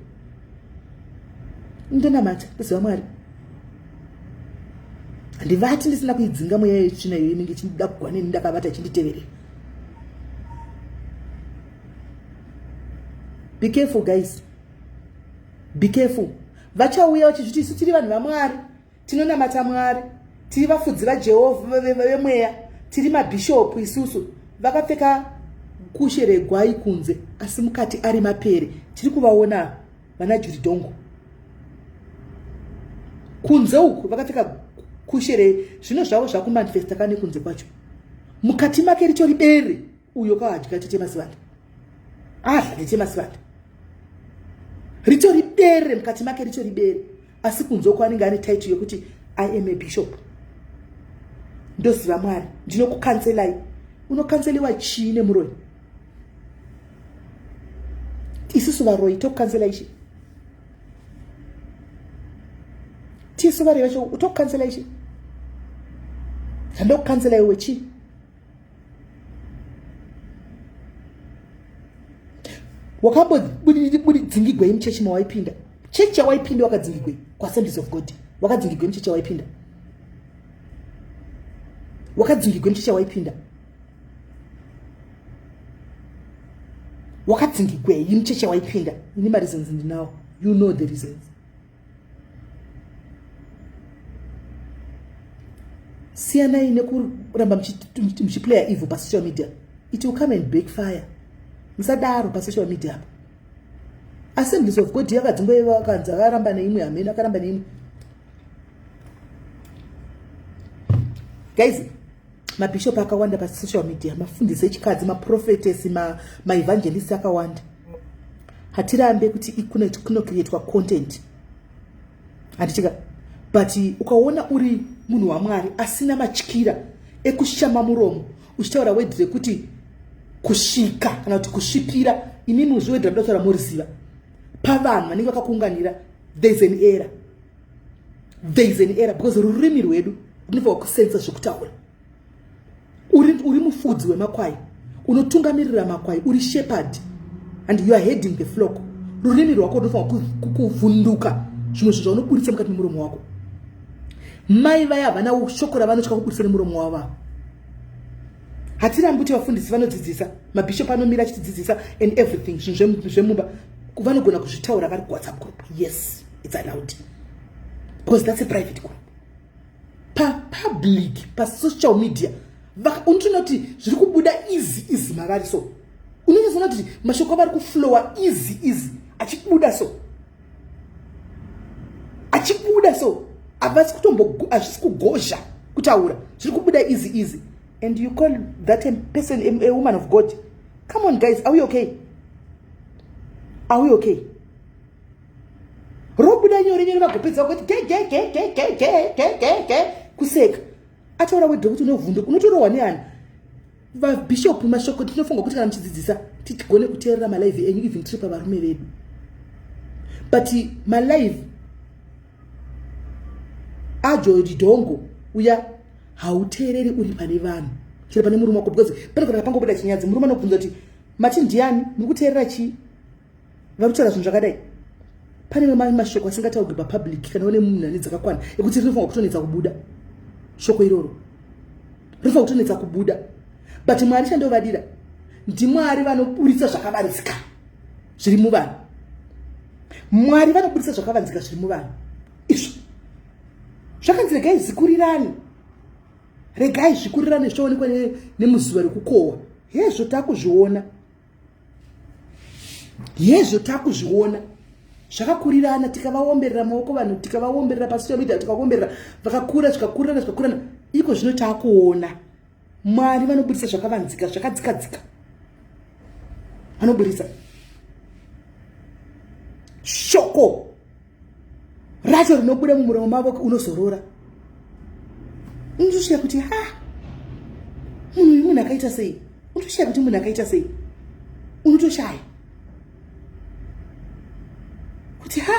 ndonamata, ndoziva Mwari. Handivati ndisina kuidzinga mweya yetsvina iyo inenge ichindida kugwa neni ndakavata ichinditeverera. Be careful guys, be careful. Vachauya vachizviti isu tiri vanhu vaMwari, tinonamata Mwari, tiri vafudzi vaJehovha vemweya, tiri mabhishopu isusu, vakapfeka kushe regwai kunze asi mukati ari mapere. Tiri kuvaona vana Juridhongo kunze uku vakapfeka kushe re zvino zvavo zvakumanifesta kane kunze kwacho, mukati make ritori bere. Uyo kaadya tete Masivanda, adla tete Masivanda, ritori bere mukati make, ritori bere, asi kunze uko anenge ane title yekuti I am a bishop, ndoziva Mwari, ndinokukanselai. Unokanseliwa chii nemuroyi? Isusu varoyi tokukansela ichi? Tisu varoyi vacho tokukansela ichi? Zvandokukansela iwe chii? Wakambodzingigwei muchechi mawaipinda? Chechi yawaipinda wakadzingigwei? KuAssemblies of God wakadzingigwei muchechi yawaipinda? Wakadzingigwei muchechi yawaipinda? Wakadzingigwei muchechi yawaipinda? Ini mareasons ndinawo, you know the reasons. Siyanai nekuramba muchiplaya evil pasocial media. It will come and backfire. Musadaro pasocial media apa. Assemblies of God yakadzingwa, vakanzi akaramba neimwe hameno, akaramba neimwe. Guys, mabishop akawanda pasocial media, mafundisi echikadzi, maprofetesi, maevangelist akawanda. Hatirambe kuti kunocreatwa content, handitika? But ukaona uri munhu waMwari asina matyira ekushama muromo uchitaura wedhi rekuti kusvika kana kuti kusvipira, imimi zviwedhi ramuda kutaura moriziva pavanhu vanenge vakakuunganira, there is an error, there is an error, because rurimi rwedu runofanirwa kusensa zvekutaura. Uri mufudzi wemakwai, unotungamirira makwai, uri shepherd and you are heading the flock. Rurimi rwako runofanirwa kuvhunduka zvimwe zvinhu zvaunoburitsa mukati memuromo wako. Mai vaya havana shoko ravanotya kuburitsa nemuromo wavo. Hatirambi kuti vafundisi vanodzidzisa, mabishop anomira achitidzidzisa and everything, zvinhu zvemumba vanogona kuzvitaura vari kuWhatsApp group. Yes, it's allowed because that's a private group. Papublic, pasocial media, unotoona kuti zviri kubuda easy easy mavari. So unotozoona kuti mashoko avari kuflowa easy easy achibuda so, achibuda so, havasi kutombo, hazvisi kugozha kutaura, zviri kubuda easy easy, and you call that a person a woman of God? Come on guys, are we okay? Are we okay? Robuda nyore nyore, vagopedza kuti gegegegegegegege, kuseka. Ataura wedho kuti unovhunduka, unotorohwa neani. Vabhishopu, mashoko tinofunga kuti kana muchidzidzisa tigone kuteerera malive enyu even tiri pavarume vedu, but malive ajoridhongo uya hauteereri uri pane vanhu, chero pane murume wako, because pane kana pangobuda chinyadzi, murume anobvunza kuti mati ndiani, muri kuteerera chii, vari kutaura zvinhu zvakadai. Pane mashoko asingataurwi papublic kana une munhu ane dzakakwana ekuti rinofanira kutonetsa kubuda shoko iroro, rinofanira kutonetsa kubuda. But Mwari chandovadira, ndiMwari vanoburitsa zvakavanzika zviri muvanhu. Mwari vanoburitsa zvakavanzika zviri muvanhu. Izvo zvakanzi regai zvikurirane, regai zvikurirane, zvichaonekwa nemuzuva rekukohwa. Hezvo takuzviona, hezvo takuzviona. Zvakakurirana, tikavaomberera maoko vanhu, tikavaomberera pasocial media, tikavaomberera, vakakura, zvikakurirana, zvikakurirana. Iko zvino taakuona Mwari vanobudisa zvakavanzika, zvakadzikadzika, vanobudisa shoko racho rinobuda mumuromo mavo, unozorora. Unotosvika kuti ha, munhu uyu munhu akaita sei? Unotoshaya kuti munhu akaita sei? Unotoshaya kuti ha,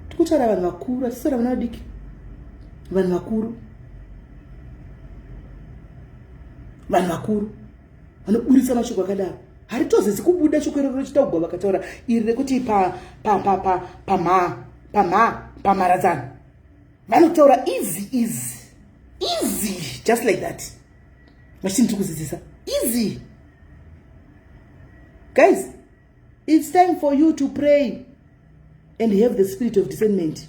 tikutaura vanhu vakuru, hatisitaura vana vadiki, vanhu vakuru, vanhu vakuru vanoburitsa mashoko akadaro. Haritozezi kubuda shoko iroro richitaugwa. Vakataura iri rekuti pamharadzano, vanotaura easy, easy, easy, just like that, vachiti ndiri kudzidzisa. Easy. Guys, it's time for you to pray and have the spirit of discernment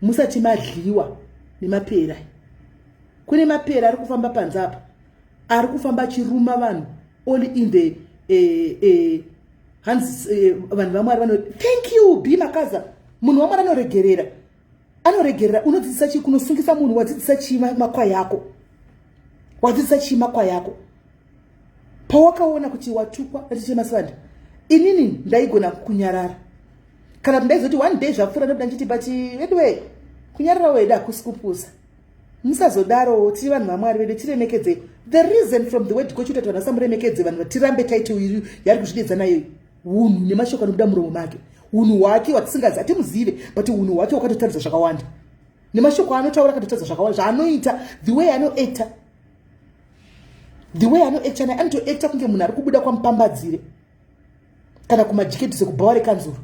musati madliwa nemapera. Kune mapera ari kufamba panze apa, ari kufamba achiruma vanhu only in the hands. Vanhu vaMwari vano, thank you b makaza. Munhu waMwari anoregerera, anoregerera. Unodzidzisa chii kunosungisa munhu? Wadzidzisa chii makwai ako? Wadzidzisa chii makwai ako pawakaona kuti watukwa? Atichemasivanda, inini ndaigona kunyarara, kana kuti ndaizoti one day zvapfuura ndobuda ndichiti, but anyway, kunyarara wedu hakusi kupusa. Musazodarowo, tiri vanhu vaMwari vedu, tiremekedzei. The reason from the word go chitati vanhu vasamuremekedze, vanhu tirambe title iri yari kuzvidedza nayo, unhu nemashoko anobuda muromo make, unhu hwake hwatisingazi, hatimuzive, but unhu hwake hwakatotaridza zvakawanda nemashoko anotaura, akatotaridza zvakawanda zvaanoita, the way anoacta, the way anoacta naye. Anotoacta kunge munhu ari kubuda kwamupambadzire kana kumajiketi sekubhawa rekanzuro.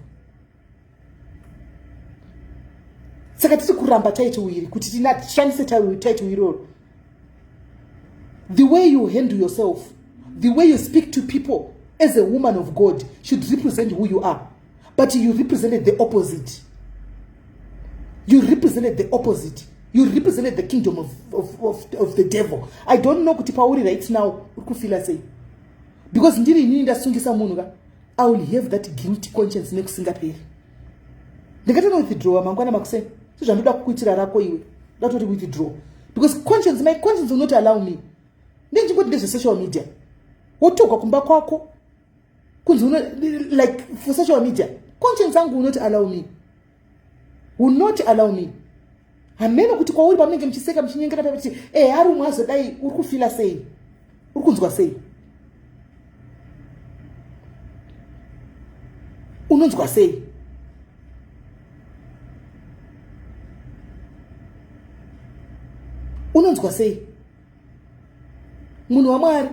Saka tiri kuramba title iri kuti tishandise title iroro. The way you handle yourself, the way you speak to people as a woman of God should represent who you are, but you represented the opposite. You represented the opposite. You represented the kingdom of the devil. I don't know kuti pauri right now uri kufeela sei, because ndiri inini ndasungisa munhu ka, I will have that guilty conscience nekusingaperi. Ndingatona withdrawa mangwana makuseni, sezvandoda kukuitira rako iwe, ndatoti withdraw, because conscience, my conscience will not allow me. Ndinchingoti ndezvesocial media, wotogwa kumba kwako kunzi uno, like, for social media, conscience yangu will not allow me, will not allow me. Hameno kuti kwauri pamunenge muchiseka, muchinyengera pakuti e ari umwe azodai, uri kufeela sei? Uri kunzwa sei? Unonzwa sei? Unonzwa sei, munhu waMwari?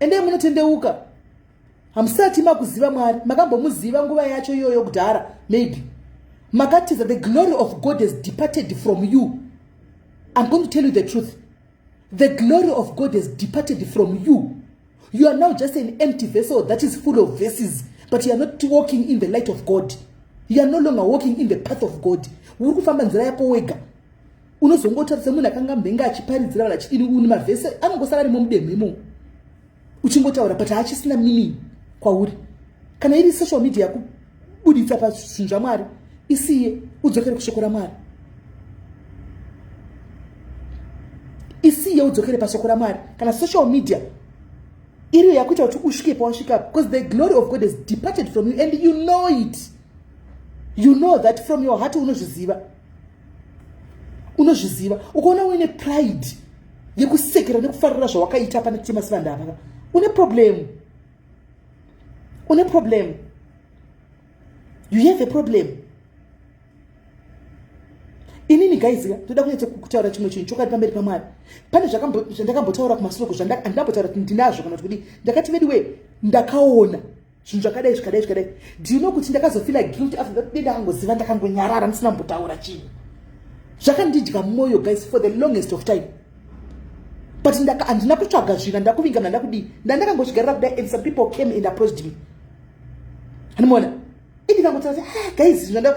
Endei munotendeuka. Hamusati makuziva Mwari. Makambomuziva nguva yacho iyoyo kudhara, maybe makatiza. The glory of God has departed from you. I'm going to tell you the truth. The glory of God has departed from you. You are now just an empty vessel that is full of verses, but you are not walking in the light of God. You are no longer walking in the path of God. Uri kufamba nzira yako wega. Unozongotaura semunhu akanga mbenga achiparidzira vanhu achidini, uni mavhese anongosara arimo mudemhe imomo uchingotaura, but haachisina meaning kwauri. Kana iri social media yakubuditsa pazvinhu zvaMwari, isiye, udzokere kushoko raMwari. Isiye, udzokere pashoko raMwari. Kana social media iriyo yakuita kuti usvike pawasvika, because the glory of God has departed from you and you know it. You know that from your heart. Unozviziva, unozviziva. Ukaona uine pride yekusekera nekufarira zvawakaita pane temasivanda apa, une problem, une problem. You have a problem. Inini, guys, toda kunyatsa kutaura chimwe chinhu chokwadi pamberi paMwari. Pane zvandakambotaura kumasoko, handinambotaura kuti ndinazvo kana kuti kudii. Ndakati, vediwe, ndakaona zvinhu zvakadai, zvikadai, zvikadai. Do you know kuti ndakazofeela guilt after that? Dei ndakangoziva, ndakangonyarara ndisina mbotaura chinhu. Zvakandidya mwoyo, guys, for the longest of time, but handina kutsvaga zvinhu, handina kuvinga, handina kudii. Ndandakangozvigarira kudai and some people came and approached me. Handimuona, indikangotaura kuti, ah, guys, zvanda,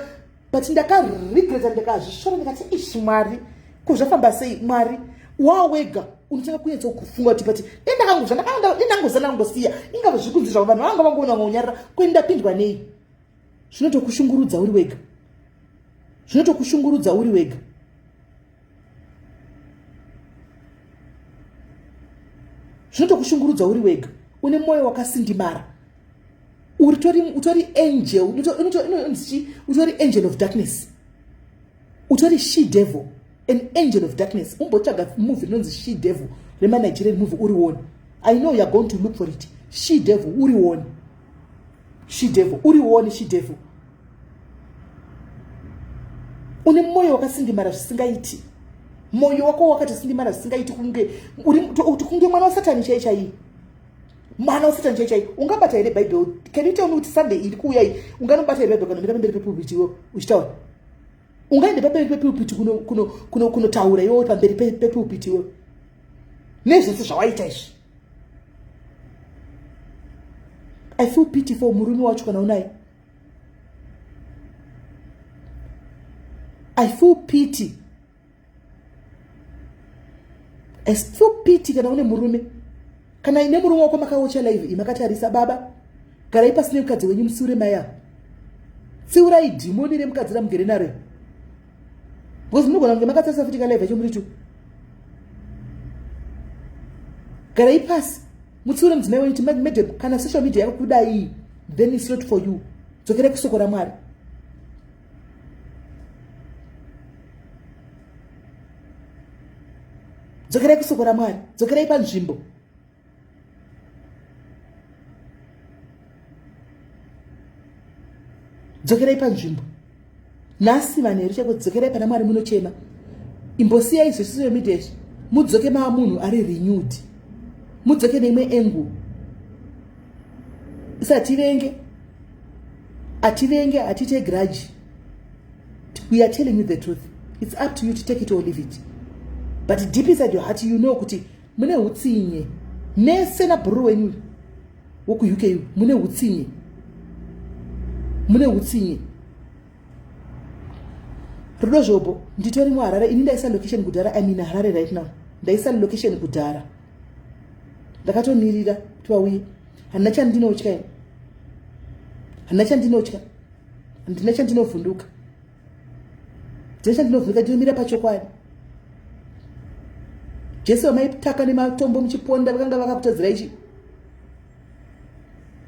but ndakaregreta, ndakazvisvora, ndikati, ishi Mwari, ko zvafamba sei? Mwari wawega unotanga kunyatsa kufunga kuti, but dendakangozva, ndangozana ngosiya, ingava zviri kunzi zvavo, vanhu vanga vangoona vangonyarara, kwendapindwa nei? Zvinotokushungurudza uri wega, zvinotokushungurudza uri wega. Zvinotokushungurudza uri wega. Une mwoyo wakasindimara, utori utori angel, inonzi utori angel of darkness, utori she devil, an angel of darkness. Umbotsvaga movie rinonzi She Devil, remaNigerian movie, urione. I know youare going to look for it. She Devil, urione. She Devil, urione. She Devil, une mwoyo wakasindimara zvisingaiti. Mwoyo wako wakatosindimara zvisingaiti, kunge uri kunge mwana wasatani chai chai, mwana wasatani chai chai. Ungabata here Bhaibheri? Can you tell me kuti Sunday iri kuuya iyi unganobata here Bhaibheri kanomira pamberi pepulpit iwe uchitaura? Ungaende pamberi pepulpit kunotaura iwe pamberi pepulpit iwe nezvese zvawaita izvi? I feel pity for murume wacho kana unaye. I feel pity, I feel pity kana une murume, kana ine murume wako makawocha live iyi makatarisa. Baba, garai pasi nemukadzi wenyu, musiure mai avo. Tsiurai dhimoni remukadzi ramugere naro, because munogona kunge makatarisa futi kalive yacho muri tu. Garai pasi, mutsiure mudzimai wenyu kuti, "Madam, kana social media yakudai, then it's not for you. Dzokerai kusoko raMwari." Dzokerai kusoko raMwari, dzokerai panzvimbo. Dzokerai panzvimbo. Nhasi vanhu chako, dzokerai pana Mwari, munochema. Imbosiyai zvesocial media izvi, mudzoke mava munhu ari renewed, mudzoke neimwe angle. Isativenge, ativenge, hatite grudge. We are telling you the truth. It's up to you to take it or leave it, but deep inside your heart you know kuti mune utsinye mese nabhururu wenyu wokuUK. Mune utsinye, mune utsinye. Rudo Zvobo, nditori muHarare ini. Ndaisa location kudhara. I'm in Harare right now. Ndaisa location kudhara, ndakatomirira kuti vauye. Handina chandinotya ini, handina chandinotya, handina chandinovhunduka, ndina chandinovhunduka. Ndinomira pachokwadi. Jesu vamaitaka nematombo muchiponda, vakanga vakakutadzira ichi?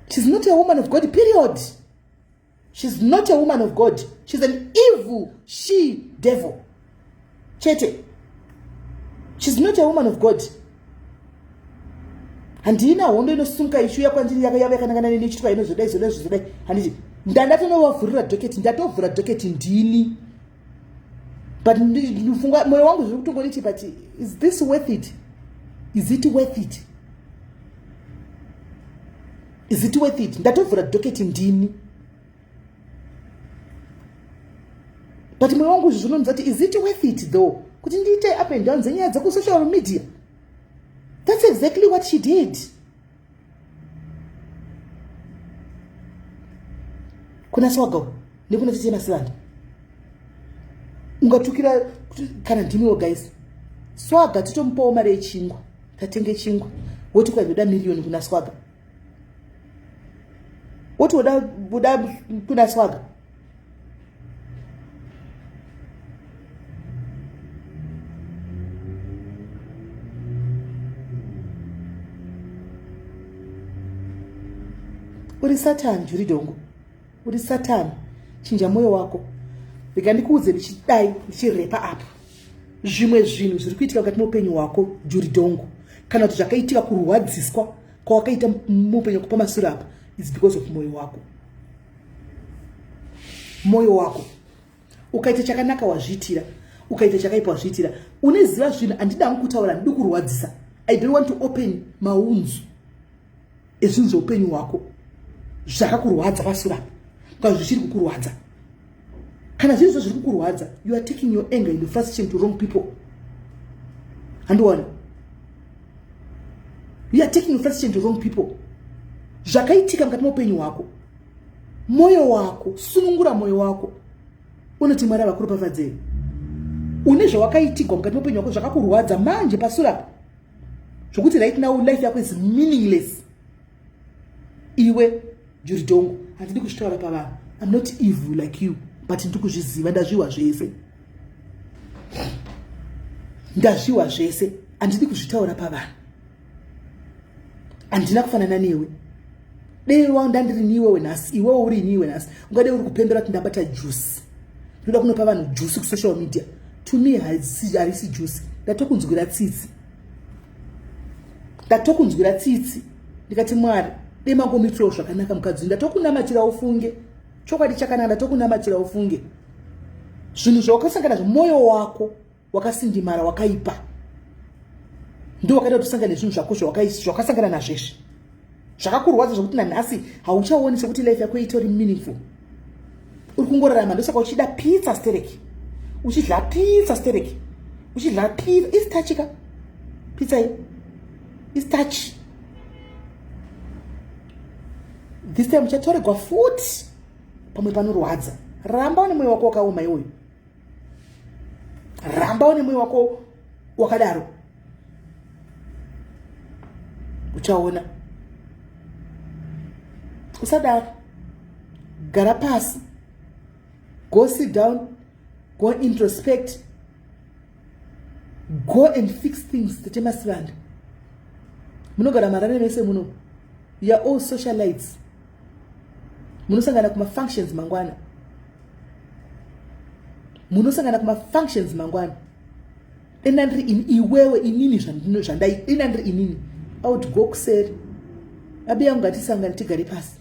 She's not a woman of God, period. She's not a woman of God. She's an evil she devil chete. She's not a woman of God. Handina hondo inosunga ichiuya kwandiri yava yakanangana neni ichitwa inozodai zodai zvozodai. Handiti ndandatovavhurira docket? Ndatovhura docket ndini, but funga mwoyo wangu zviri kutongonditi, but is this worth it? Is it worth it? Is it worth it? Ndatovhura docket ndini, but mwoyo wangu izvi zvinonzwa kuti is it worth it though, kuti ndiite up and down dzenyaya dzekusocial media? That's exactly what she did kuna Swagaw nekuna Tete Masivanda. Ungatukira kana ndimiwo guys, Swaga titomupawo mari yechingwa, tatenge chingwa, woti kwainoda miriyoni kuna Swaga, woti woda kuna Swaga. Uri Satani, Juridongo, uri Satani. Chinja mwoyo wako. Rega ndikuudze, ndichidai ndichirepa apa, zvimwe zvinhu zviri kuitika mukati meupenyu hwako, Juridongo, kana kuti zvakaitika, kurwadziswa kwawakaita muupenyu wako pamasure apa, is because of mwoyo wako. Mwoyo wako, ukaita chakanaka wazviitira, ukaita chakaipa wazviitira. Uneziva zvinhu handida hangu kutaura, handidi kurwadzisa. I don't want to open maunzu ezvinhu zveupenyu hwako zvakakurwadza pasure apa, kana zvichiri kukurwadza. Kana zviri zvo zviri kukurwadza, you are taking your anger and your frustration to wrong people. Handiona, you are taking your frustration to wrong people. Zvakaitika mukati meupenyu hwako, mwoyo wako, sunungura mwoyo wako, unoti Mwari avakuropafadzei. Une zvawakaitigwa mukati meupenyu hwako zvakakurwadza manje pasure apa, zvokuti right now life yako is meaningless. Iwe Juridongo, handidi kuzvitaura pavanhu. I'm not evil like you, but ndiri kuzviziva, ndazviwa zvese, ndazviwa zvese. Handidi kuzvitaura pavanhu, handina kufanana newe. Dei wanda ndiri niwewe nhasi, iwewe uri niwe nhasi, ungade uri kupembera kuti ndabata juice, ndoda kunopa vanhu juice kusocial media. To me harisi juice. Ndatokunzwira tsitsi, ndatokunzwira tsitsi, ndikati Mwari dei mangomuitirawo zvakanaka mukadzi. Ndatokunamatira ufunge, chokwadi chakanaka, ndatokunamatira ufunge. Zvinhu zvawakasangana nazvo, mwoyo wako wakasindimara, wakaipa, ndo wakaita kuti usangane nezvinhu zvako zvawakasangana nazvo izvi zvakakurwadza, zvokuti nanhasi hauchaoni sekuti life yako itori meaningful. Uri kungorarama, ndosaka uchida pizza stereki, uchidla pizza stereki, uchidla pizza istarch ka. Pizza iyo istarch. This time uchatoregwa futi pamwe panorwadza. Ramba une mwoyo wako wakaoma iwoyo, ramba une mwoyo wako wakadaro, uchaona. Usadaro, gara pasi, go sit down, go introspect, go and fix things. Tete Masivanda, munogara marare mese muno, you are all socialites, munosangana kumafunctions mangwana, munosangana kumafunctions mangwana. Dena ndiri ini, iwewe, inini, zvandai dena ndiri inini, I would go kuseri, abi yangu, ngatisangane tigare pasi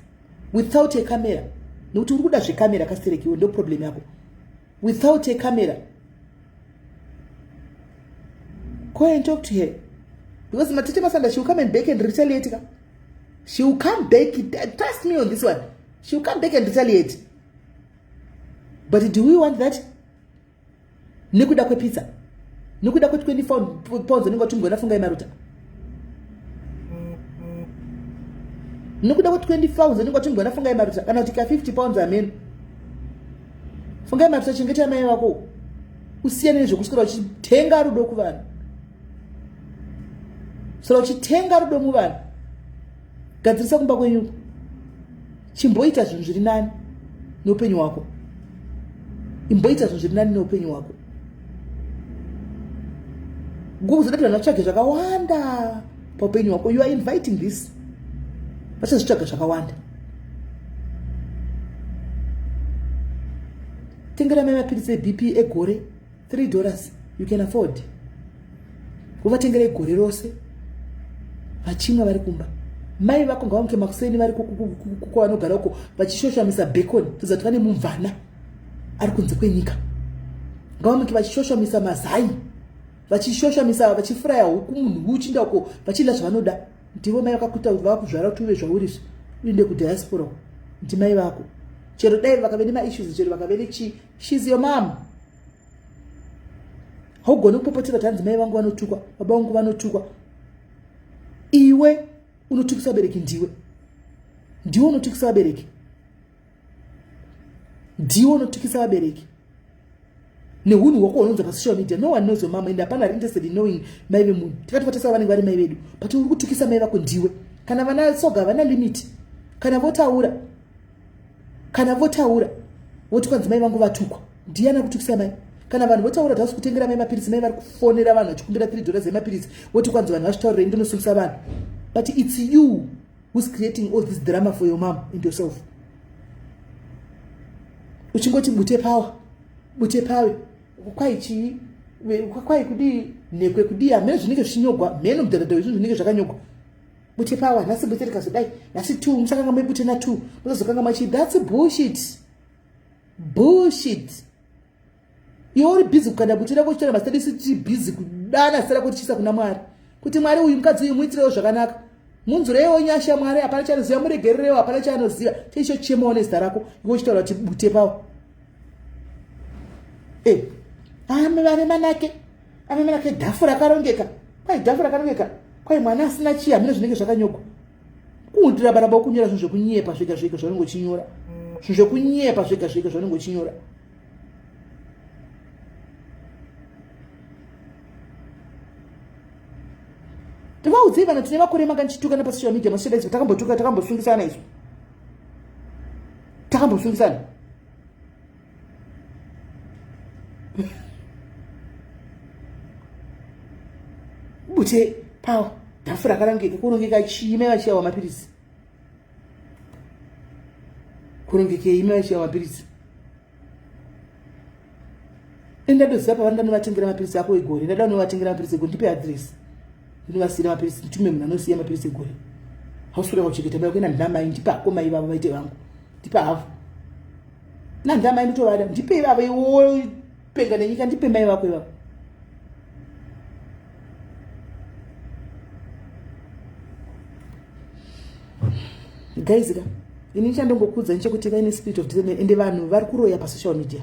without a camera, nekuti uri kuda zvekamera kasiterekiwe, ndo problem yako. Without a camera, go and talk to her, because Matete Masanda, she will come and back and retaliate ka. She will come back, trust me on this one, she will come back and retaliate. But do we want that? Nekuda kwepizza, nekuda kwe24 pounds unenge watumigwa naFungai Maruta, nekuda kwe20 pounds unenge watumigwa naFungai Maruta, kana kuti ka 50 pounds, ameno. Fungai Maruta, chengeta mai vako, usiyane nezvekuswera uchitenga rudo kuvanhu. Swera uchitenga rudo muvanhu, gadzirisa kumba kwenyuko, chimboita zvinhu zviri nani neupenyu hwako, imboita zvinhu zviri nani neupenyu hwako. Ngokuzoda kuti vanhu vatsvage zvakawanda paupenyu hwako, you are inviting this. Vachazvitsvaga zvakawanda. Tengera mai mapiritsi eBP egore, $3, you can afford. Uvatengera egore rose, vachimwa vari kumba. Mai vako ngavamuke makuseni vari kwavanogara uko vachishoshamisa bacon, toziva kuti vane mumvana ari kunze kwenyika. Ngavamuke vachishoshamisa mazai, vachishoshamisa, vachifuraya huku, munhu uchinda uko vachidla zvavanoda. Ndivo mai vakakuita, vakakuzvara kuti uve zvaurizvi, uinde kudiaspora. Ndimai vako, chero dai vakave nemaissues, chero vakave nechii, she's your mom. Haugoni kupopotera kuti hanzi mai vangu vanotukwa, baba vangu vanotukwa. Iwe unotukisa vabereki, ndiwe, ndiwe unotukisa vabereki, ndiwe unotukisa vabereki neunhu hwako hunonza pasocial media. No one knows your mama and hapana ari interested in knowing mai vemunhu. Tikati vatesa vanenge vari mai vedu, but uri kutukisa mai vako ndiwe. Kana vana soga havana limit, kana votaura, kana votaura voti kwanzi mai vangu vatukwa, ndiani akutukisa mai? Kana vanhu votaura tausi kutengera mai mapiritsi, mai vari kufonera vanhu vachikumbira $3 emapiritsi, voti kwanzi vanhu vazvitaurirei, ndinosungisa vanhu. But it's you who's creating all this drama for your mom and yourself, uchingoti bute power, bute pawe, kwai chii, kwai kudii, nhekwe kudii, hameno zvinenge zvichinyogwa, mheno mudhadhadha wezvinhu zvinenge zvakanyogwa. Bute power nhasi, bute rikazodai nhasi two, musakanga mebute na2, musazokanga machii. That's bullshit, bullshit. Iwe uri busy kukanda bute rako uchitora mazita disi, tiri busy kudana zita rako tichiisa kuna Mwari kuti Mwari, uyu mukadzi uyu muitirewo zvakanaka, munzureiwo nyasha. Mwari hapana chaanoziva, muregererewo, hapana chaanoziva. Cheicho chemawo nezita rako, iwe uchitaura kuti bute pawo. E ame vane manake, ame manake, dhafu rakarongeka, kwai dhafu rakarongeka, kwai mwana asina chii, hamene zvinenge zvakanyogwa. Kuundirabaraba kunyora zvinhu zvekunyepa zvega zvega zvaunenge uchinyora, zvinhu zvekunyepa zvega zvega zvaunenge uchinyora. Tivaudzei vana, tine makore manga ndichitukana pasocial media, masocialites, takambotuka, takambosungisana isu. Makambosungisana? Bute pawo dhafu rakarongeka kurongeka chii mai vachiyawa mapiritsi kurongekei mai vachiyawa mapiritsi Indadoziva pavari ndanovatengera mapiritsi ako egore ndada unovatengera mapiritsi egore ndipe address ndinovasiira mapiritsi nditume munhu anosiya mapiritsi egore hausi kuda kuchengeta mai kuenda ndinamai ndipe hako mai vavo vaite vangu ndipe havo nandamai ndotovada ndipe ivavo iwo penga nenyika ndipe mai vako ivavo guys ka ini chandongokudza nechekuti vaine spirit of discernment ende vanhu vari kuroya pasocial media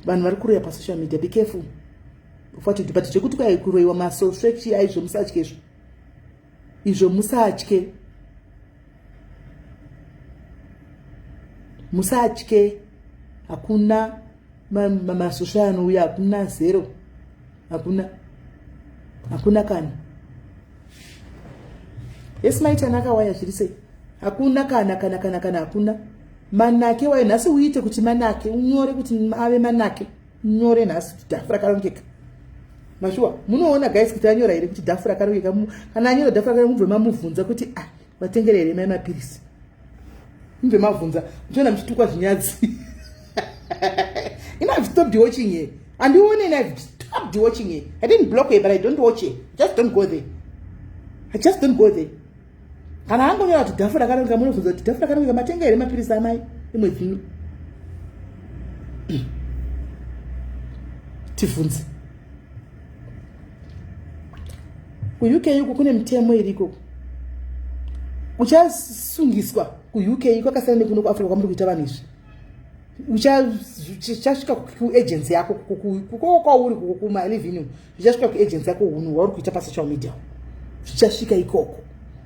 vanhu vari kuroya pasocial media be careful of what you do but zvekuti kwai kuroyiwa masosve chii aizvo musatye izvo izvo musatye musatye hakuna masosve anouya hakuna zero hakuna hakuna kana yes maitana akawaya zviri sei hakuna kana kana kana kana hakuna manake wayo nhasi uite kuti manake unyore kuti ave manake unyore nhasi kuti dhafu rakarongeka mashuwa munoona guys kuti anyora here kuti dhafu rakarongeka kana anyora dhafu rakarongeka mubve mamuvhunza kuti ah vatengere here mai mapirisi mubve mavhunza muchiona muchitukwa zvinyadzi you know i've stopped watching her andione and i've stopped watching her i didn't block her but i don't watch her just don't go there i just don't go there kana angonyora kuti dhafu rakarongeka munobvunza kuti dhafu rakarongeka matenga here mapirisi amai imwedzi ino tivhunze kuuk uku kune mitemo iriko uchasungiswa kuuk kwakasiyana nekuno kuafrica kwamuri kuita vanhu izvi uchasvika kuagency yako kukoko kwauri kumaliving zvichasvika kuagency yako hunhu hwauri kuita pasocial media zvichasvika ikoko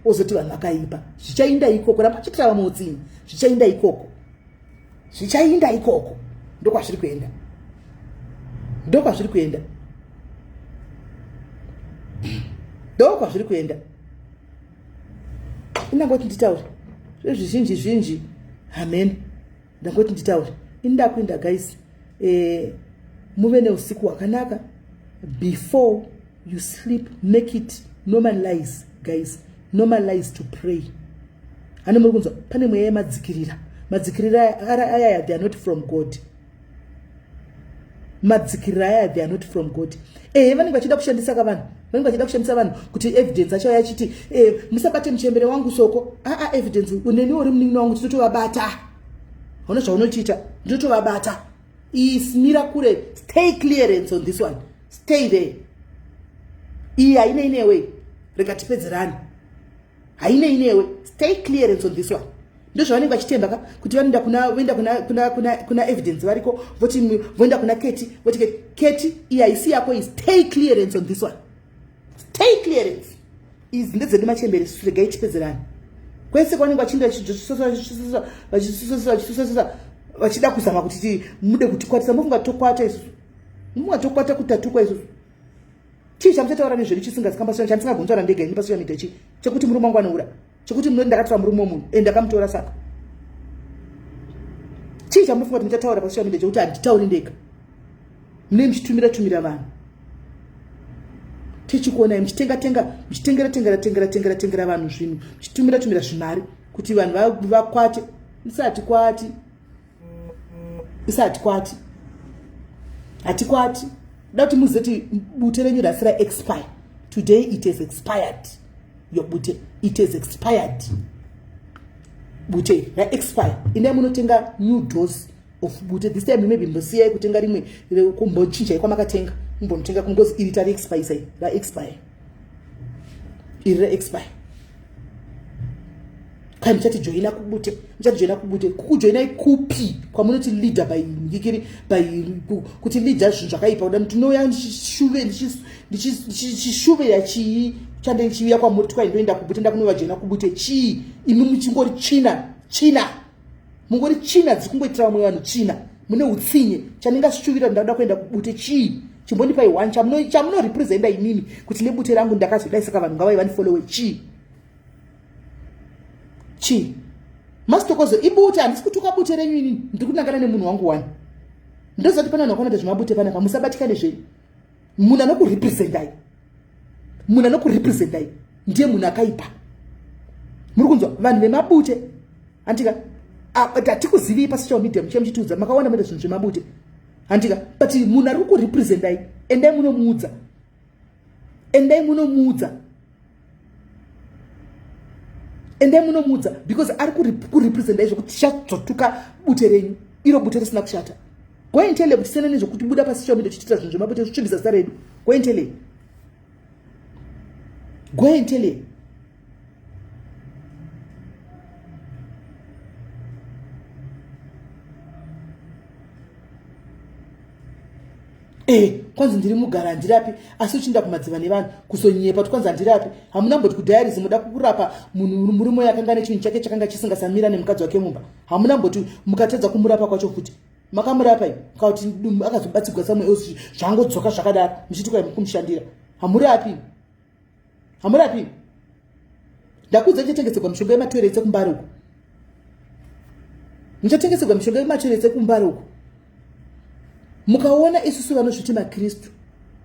ozoti vanhu vakaipa zvichainda ikoko ramba uchitira vamwe utsinyi zvichainda ikoko zvichainda ikoko ndokwazviri kuenda ndokwazviri kuenda ndokwazviri kuenda inangoti nditaure zvezvizhinji zhinji hameno ndangoti nditaure ini ndakuenda guys eh, muve neusiku hwakanaka before you sleep make it normalize guys normalize to pray ane muri kunzwa pane mweya yemadzikirira madzikirira ayaya they are not from god madzikirira aya they are not from god ehe vanenge vachida kushandisa ka vanhu vanenge vachida kushandisa vanhu kuti evidence achauya achiti eh, musabate muchembere wangu soko aa evidence uneni uri munin'ina wangu tinotovabata hauna zvaunotiita ndinotovabata ismira kure stay clearance on this one stay there iyi hainei newe rega tipedzerane hainei newe stay clearance on this one ndozvavanenge vachitemba ka kuti vanoenda kuna voenda kuna kuna kuna kuna evidence variko voti voenda kuna keti voti keti keti iyi haisi yako is stay clearance on this one stay clearance idzi ndedzedu machembere isu regai tipedzerane kwese kwavanenge vachienda vachisusasa vachisusasa vachisusasa vachida kuzama kuti mude kutikwatisa mofunga tokwata isusu mofunga tokwata kutatukwa isusu chii chamuchataura nezvedu chisingazikamba chandisingagoni kutaura ndega ini pasocial media chii chekuti murume wangu anoura chekuti munoti ndakatora murume wemunhu and ndakamutora saka chii chamunofunga kuti muchataura pasocial media chekuti handitauri ndega mune muchitumira tumira vanhu tichikuonai muchitenga tenga muchitengera tengera tengera tengera tengera vanhu zvinhu muchitumira tumira zvimari kuti vanhu vakwate musati kwati isati kwati hatikwati da kuti muzoti bute renyu rasi raexpire today it has expired your bute it has expired bute raexpire indai munotenga new dose of bute this time maybe mbosiyai kutenga rimwe kumbochinjai kwamakatenga mumbonotenga kungozi iri tariexpire isai raexpire iri raexpire kai muchatijoina kubute muchatijoina kubute kukujoinai kupi kwamunoti leader by ngikiri by kuti leader zvinhu zvakaipa kuda ndinouya ndichishuve ndichishuveya chii chande ndichiuya kwamuri twai ndoenda kubute ndakunovajoina kubute chii imi muchingori tsvina tsvina mungori tsvina dziri kungoitira vamwe vanhu tsvina mune utsinye chandingashuvira ndakuda kuenda kubute chii chimbondipai one chamunorepresenta imimi kuti nebute rangu ndakazodai saka vanhu ngavai vandifollowe chii chii Masitokozo ibute, handisi kutuka bute renyu inini, ndiri kunangana nemunhu wangu wani. Ndoziva kuti pane vanhu vakanoita zvemabute panapa, musabatikane zvenyu. Munhu anokurepresentai, munhu anokurepresentai ndiye munhu akaipa. Muri kunzwa vanhu vemabute handika? Hatikuzivii pasocial media muchiya muchitiudza makawanda moita zvinhu zvemabute handika, but munhu ari kukurepresentai, endai munomuudza, endai munomuudza, endai munomuudza because ari kurepresenta izvo kuti tichazotuka bute renyu iro bute risina kushata. Go and tell kuti siyana nezvekuti buda pasocial media tichiita zvinhu zvemabute zvichibvisa zita redu. Go and tell, go and tell. Eh, kwanzi ndiri mugara handirapi, asi uchiinda kumadziva nevanhu kuzonyepa kuti kwanzi handirapi. Hamuna mboti kudiaries muda kurapa munhu murume yakanga nechinhu chake chakanga chisingasamira nemukadzi wake mumba. Hamuna mboti mukatadza kumurapa kwacho futi makamurapa i kakuti akazobatsigwa somewhere else zvangodzoka zvakadaro muchiti kwai mukumushandira. Hamurapi, hamurapi. Ndakuudza muchatengeserwa mishonga yematoiletsi ekumbare uko, muchatengeserwa mishonga yematoiletsi ekumbare uko. Mukaona isusu vanozviti makristu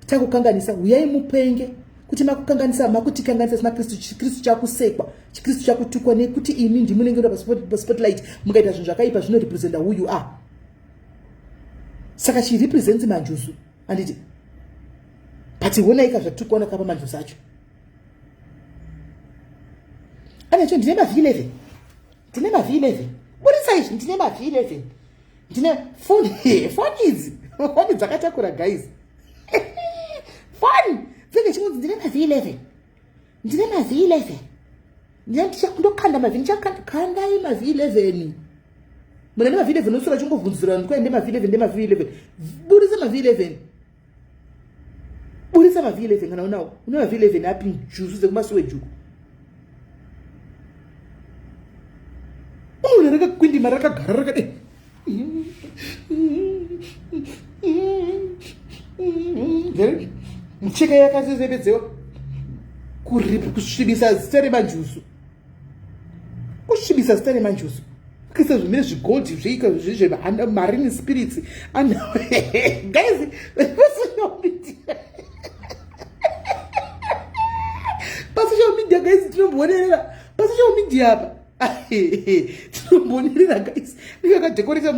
takukanganisa, huyai mupenge kuti makukanganisa, makutikanganisa semakristu. Chikristu chakusekwa, chikristu chakutukwa nekuti imi ndimunenge paspotlight mukaita zvinhu zvakaipa zvinorepresenta who you are. Saka chirepresents manjuzu handiti? But honaika zvatiri kuona kapa manjuzu acho anacho. Ndine mav 11, ndine mav 11, burisa izvi, ndine mav 11, ndine foni. Foni idzi, foni dzakatakura guys, foni dzinenge chingonzi ndine mav 11, ndine mav 11, ndokanda mav, ndichakanda. Kandai mav 11. Muna nemav 11 nosura chingovhunzira ndikwa nde mav 11, nde mav 11, burisa mav 11, burisa mav 11 kana unawo. Une mav 11 api? Njuzu dzekuMasuwejuku unoona rakakwindima rakagara rakadai. Mucheka yakasesepedzewa kusvibisa zita remanjuzu, kusvibisa zita remanjuzu, kuisa zvimene zvigold zveika zvezvemarine spirits. Guys, pasocial media, pasocial media guys, tinombonerera pasocial media apa, tinombonerera guys. Ndikakadekoreta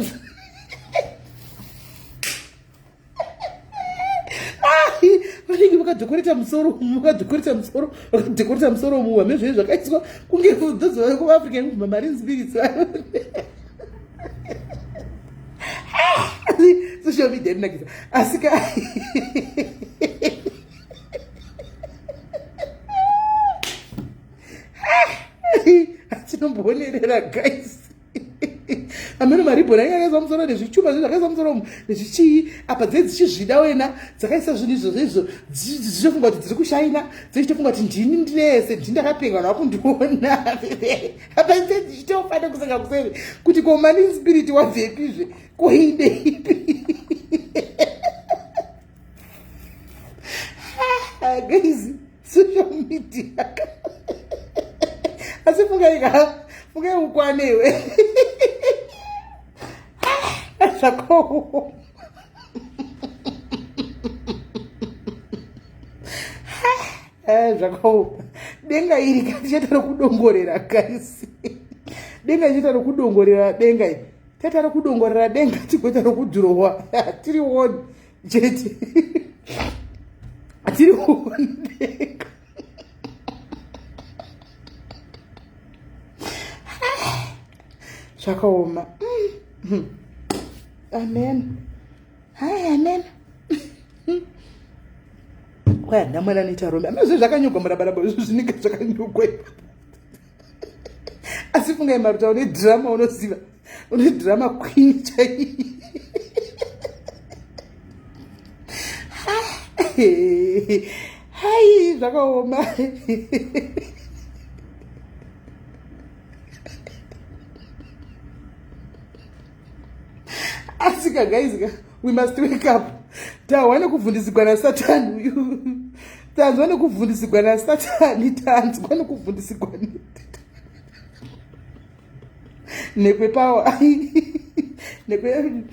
vanenge vakadekoreta musoro, vakadekoreta musoro, vakadekoreta musoro muwa mezvei zvakaiswa kunge those kuAfrica marine spirits. Social media inonakisa, asi ka tinombonerera guys. Amene maribhoni ainge akaisa musoro nezvichupa zve zvakaisa musoro umu nezvichii apa dze dzichizvida wena, dzakaisa zvinhu izvozvo izvo dzichitofunga kuti dziri kushaina, dzichitofunga kuti ndini ndinese, ndini ndakapenga, vanhu vakundiona apa dze dzichitofa nekuseka kuseri kuti ko mani spirit wabvepizve koindeipi. Guys, social media, asi fungai ka, fungai ukwanewe zvakaoma. Zvakaoma. Denga iri katichaita rokudongorera guys, denga ichaita rokudongorera, denga iri taita rokudongorera, denga tigoita rokudhurowa tiri woni chete, tiri woni denga. Zvakaoma. Amen, hai, amen. Kwai handina mwana anoita rombe amazve zvakanyogwa murabaraba izvo zvinenge zvakanyogwa ipapo. Asi fungai maruta, une drama, unoziva une drama queen chai. Hai, zvakaoma. Asika guys ka, we must wake up. Tahwa nekuvhundisigwa nasatani uyu, tanzwa nekuvhundisigwa nasatani, tanzwa nekuvhundisigwa. Nekwe power. Nekwe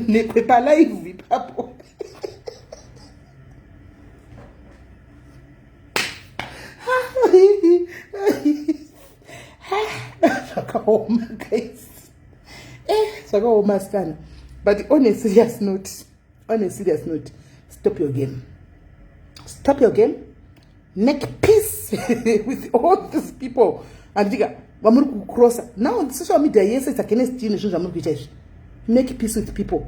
nekwe pa live ipapo. Zvakaoma guys. Eh, zvakaoma sikana. But on a serious note, on a serious note, stop your game. Stop your game. Make peace with all these people. Andika vamuri kucrossa. Now social media yese is against you nezvinhu zvamuri kuita izvi. Make peace with people.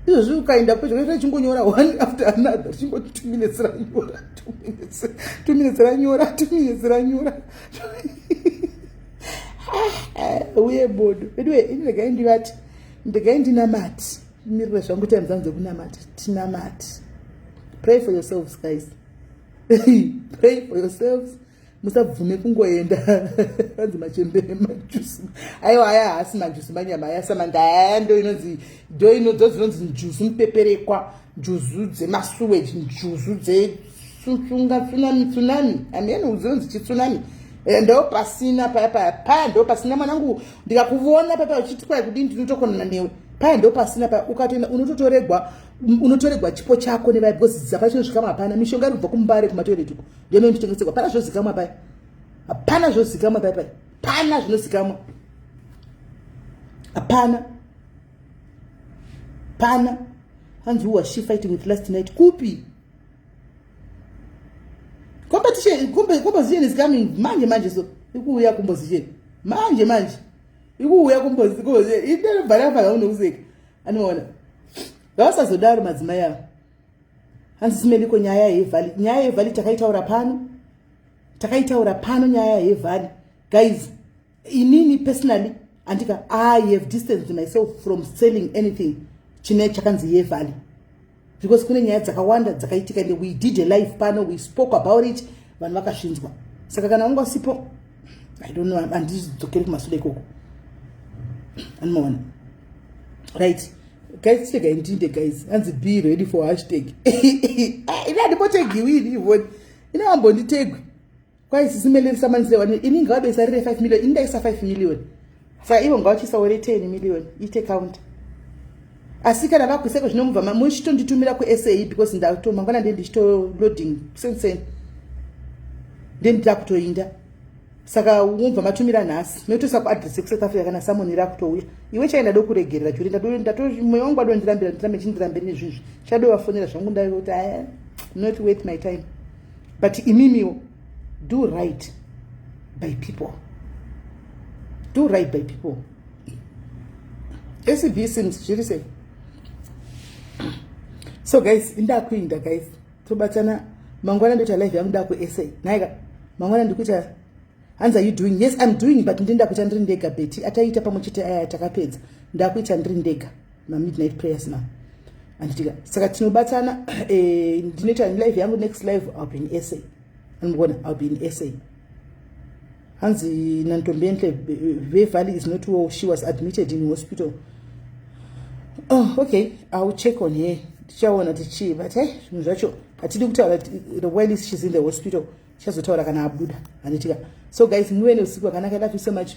Izvozvi ukaenda pedyo richingonyora one after another, richingoti 2 minutes ranyora, 2 minutes, 2 minutes ranyora, 2 minutes ranyora. Uye bodo. Anyway, ini regai ndivati, ndegai ndinamati. Mirire zvangu time dzangu dzekunamata. Tinamati. Pray for yourselves guys. Pray for yourselves. Musabvume kungoenda vanzi machembere majusu. Aiwa aya haasi majusu manyama aya samanda aya ndo inonzi ndo inodzo dzinonzi njuzu mupeperekwa, njuzu dzemasuweji, njuzu dzetsunga tsunami tsunami. Amene dzinonzi chitsunami. Ndo pasina paya paya paya ndo pasina mwanangu, ndikakuvona paya paya uchiti kwai kudini ndinotokonana newe. Paya ndo pasina paya ukatoenda unototoregwa, unotoregwa chipo chako nevaya because dzapa chinosvika hapana mishonga iri kubva kumbare kumatoilet uko ndiyo inotengeserwa. Hapana zvozikamwa paya, hapana zvozikamwa paya paya, hapana zvinozikamwa, hapana pana. Hanzi who was she fighting with last night? Kupi? Competition, composition is coming manje manje, so ikuuya composition manje manje, ikuuya composition inobva yafa unokuseka anoona ngavasazodaro madzimai avo. Hanzi simeliko nyaya yevhali, nyaya yevhali takaitaura pano, takaitaura pano nyaya yevhali guys. Inini personally andika I have distanced myself from selling anything chine chakanzi yevhali because kune nyaya dzakawanda dzakaitika and we did a live pano, we spoke about it, vanhu vakazvinzwa. Saka kana wanga usipo, I don't know, handidzokeri kumashure ikoko, anomaona. Right guys, chiregai ndinde guys. Hanzi be ready for hashtag. Ini handimbotegiwi ini ivoni, ini hambonditegwi. Kwai sisimelerisa manisire ini ngavadoisa rire 5 million, ini ndaisa 5 million, saka ivo ngavachiisawo re10 million ite count. Asi kana vakuiseko zvinomubva muchitonditumira kuSA because ndato mangwana ndiye ndichitoloading senseni, ndiye ndida kutoinda. Saka unobva matumira nhasi motoisa kuadress yekuSouth Africa kana samoni rakutouya. Iwe chaenda dokuregerera juri, mweya wangu adondirambira ndirambe chindirambire nezvizvi chadovafonera zvangu ndakuti aya not worth my time. But imimiwo do right by people, do right by people. ACB sims zviri sei? So guys, indakuinda guys, tobatana mangwana, ndoita live yangu ndakuSA naika mangwana ndikuita. Hanzi are you doing? Yes, I'm doing, but ndinda kuita ndiri ndega. Beti ataita pamwe chete aya takapedza, ndakuita ndiri ndega mamidnight prayers now, anditika. Saka tinobatana, ndinoita live yangu. Next live I'll be in SA, andibona I'll be in SA. Hanzi nantombenhle vevalley is not well, she was admitted in hospital. Oh okay, I'll check on her, tichaona tichii. But hey, zvinhu zvacho hatidi kutaura the while she's in the hospital, tichazotaura kana abuda, handitika. So guys, muve neusiku wakanaka. Love you so much.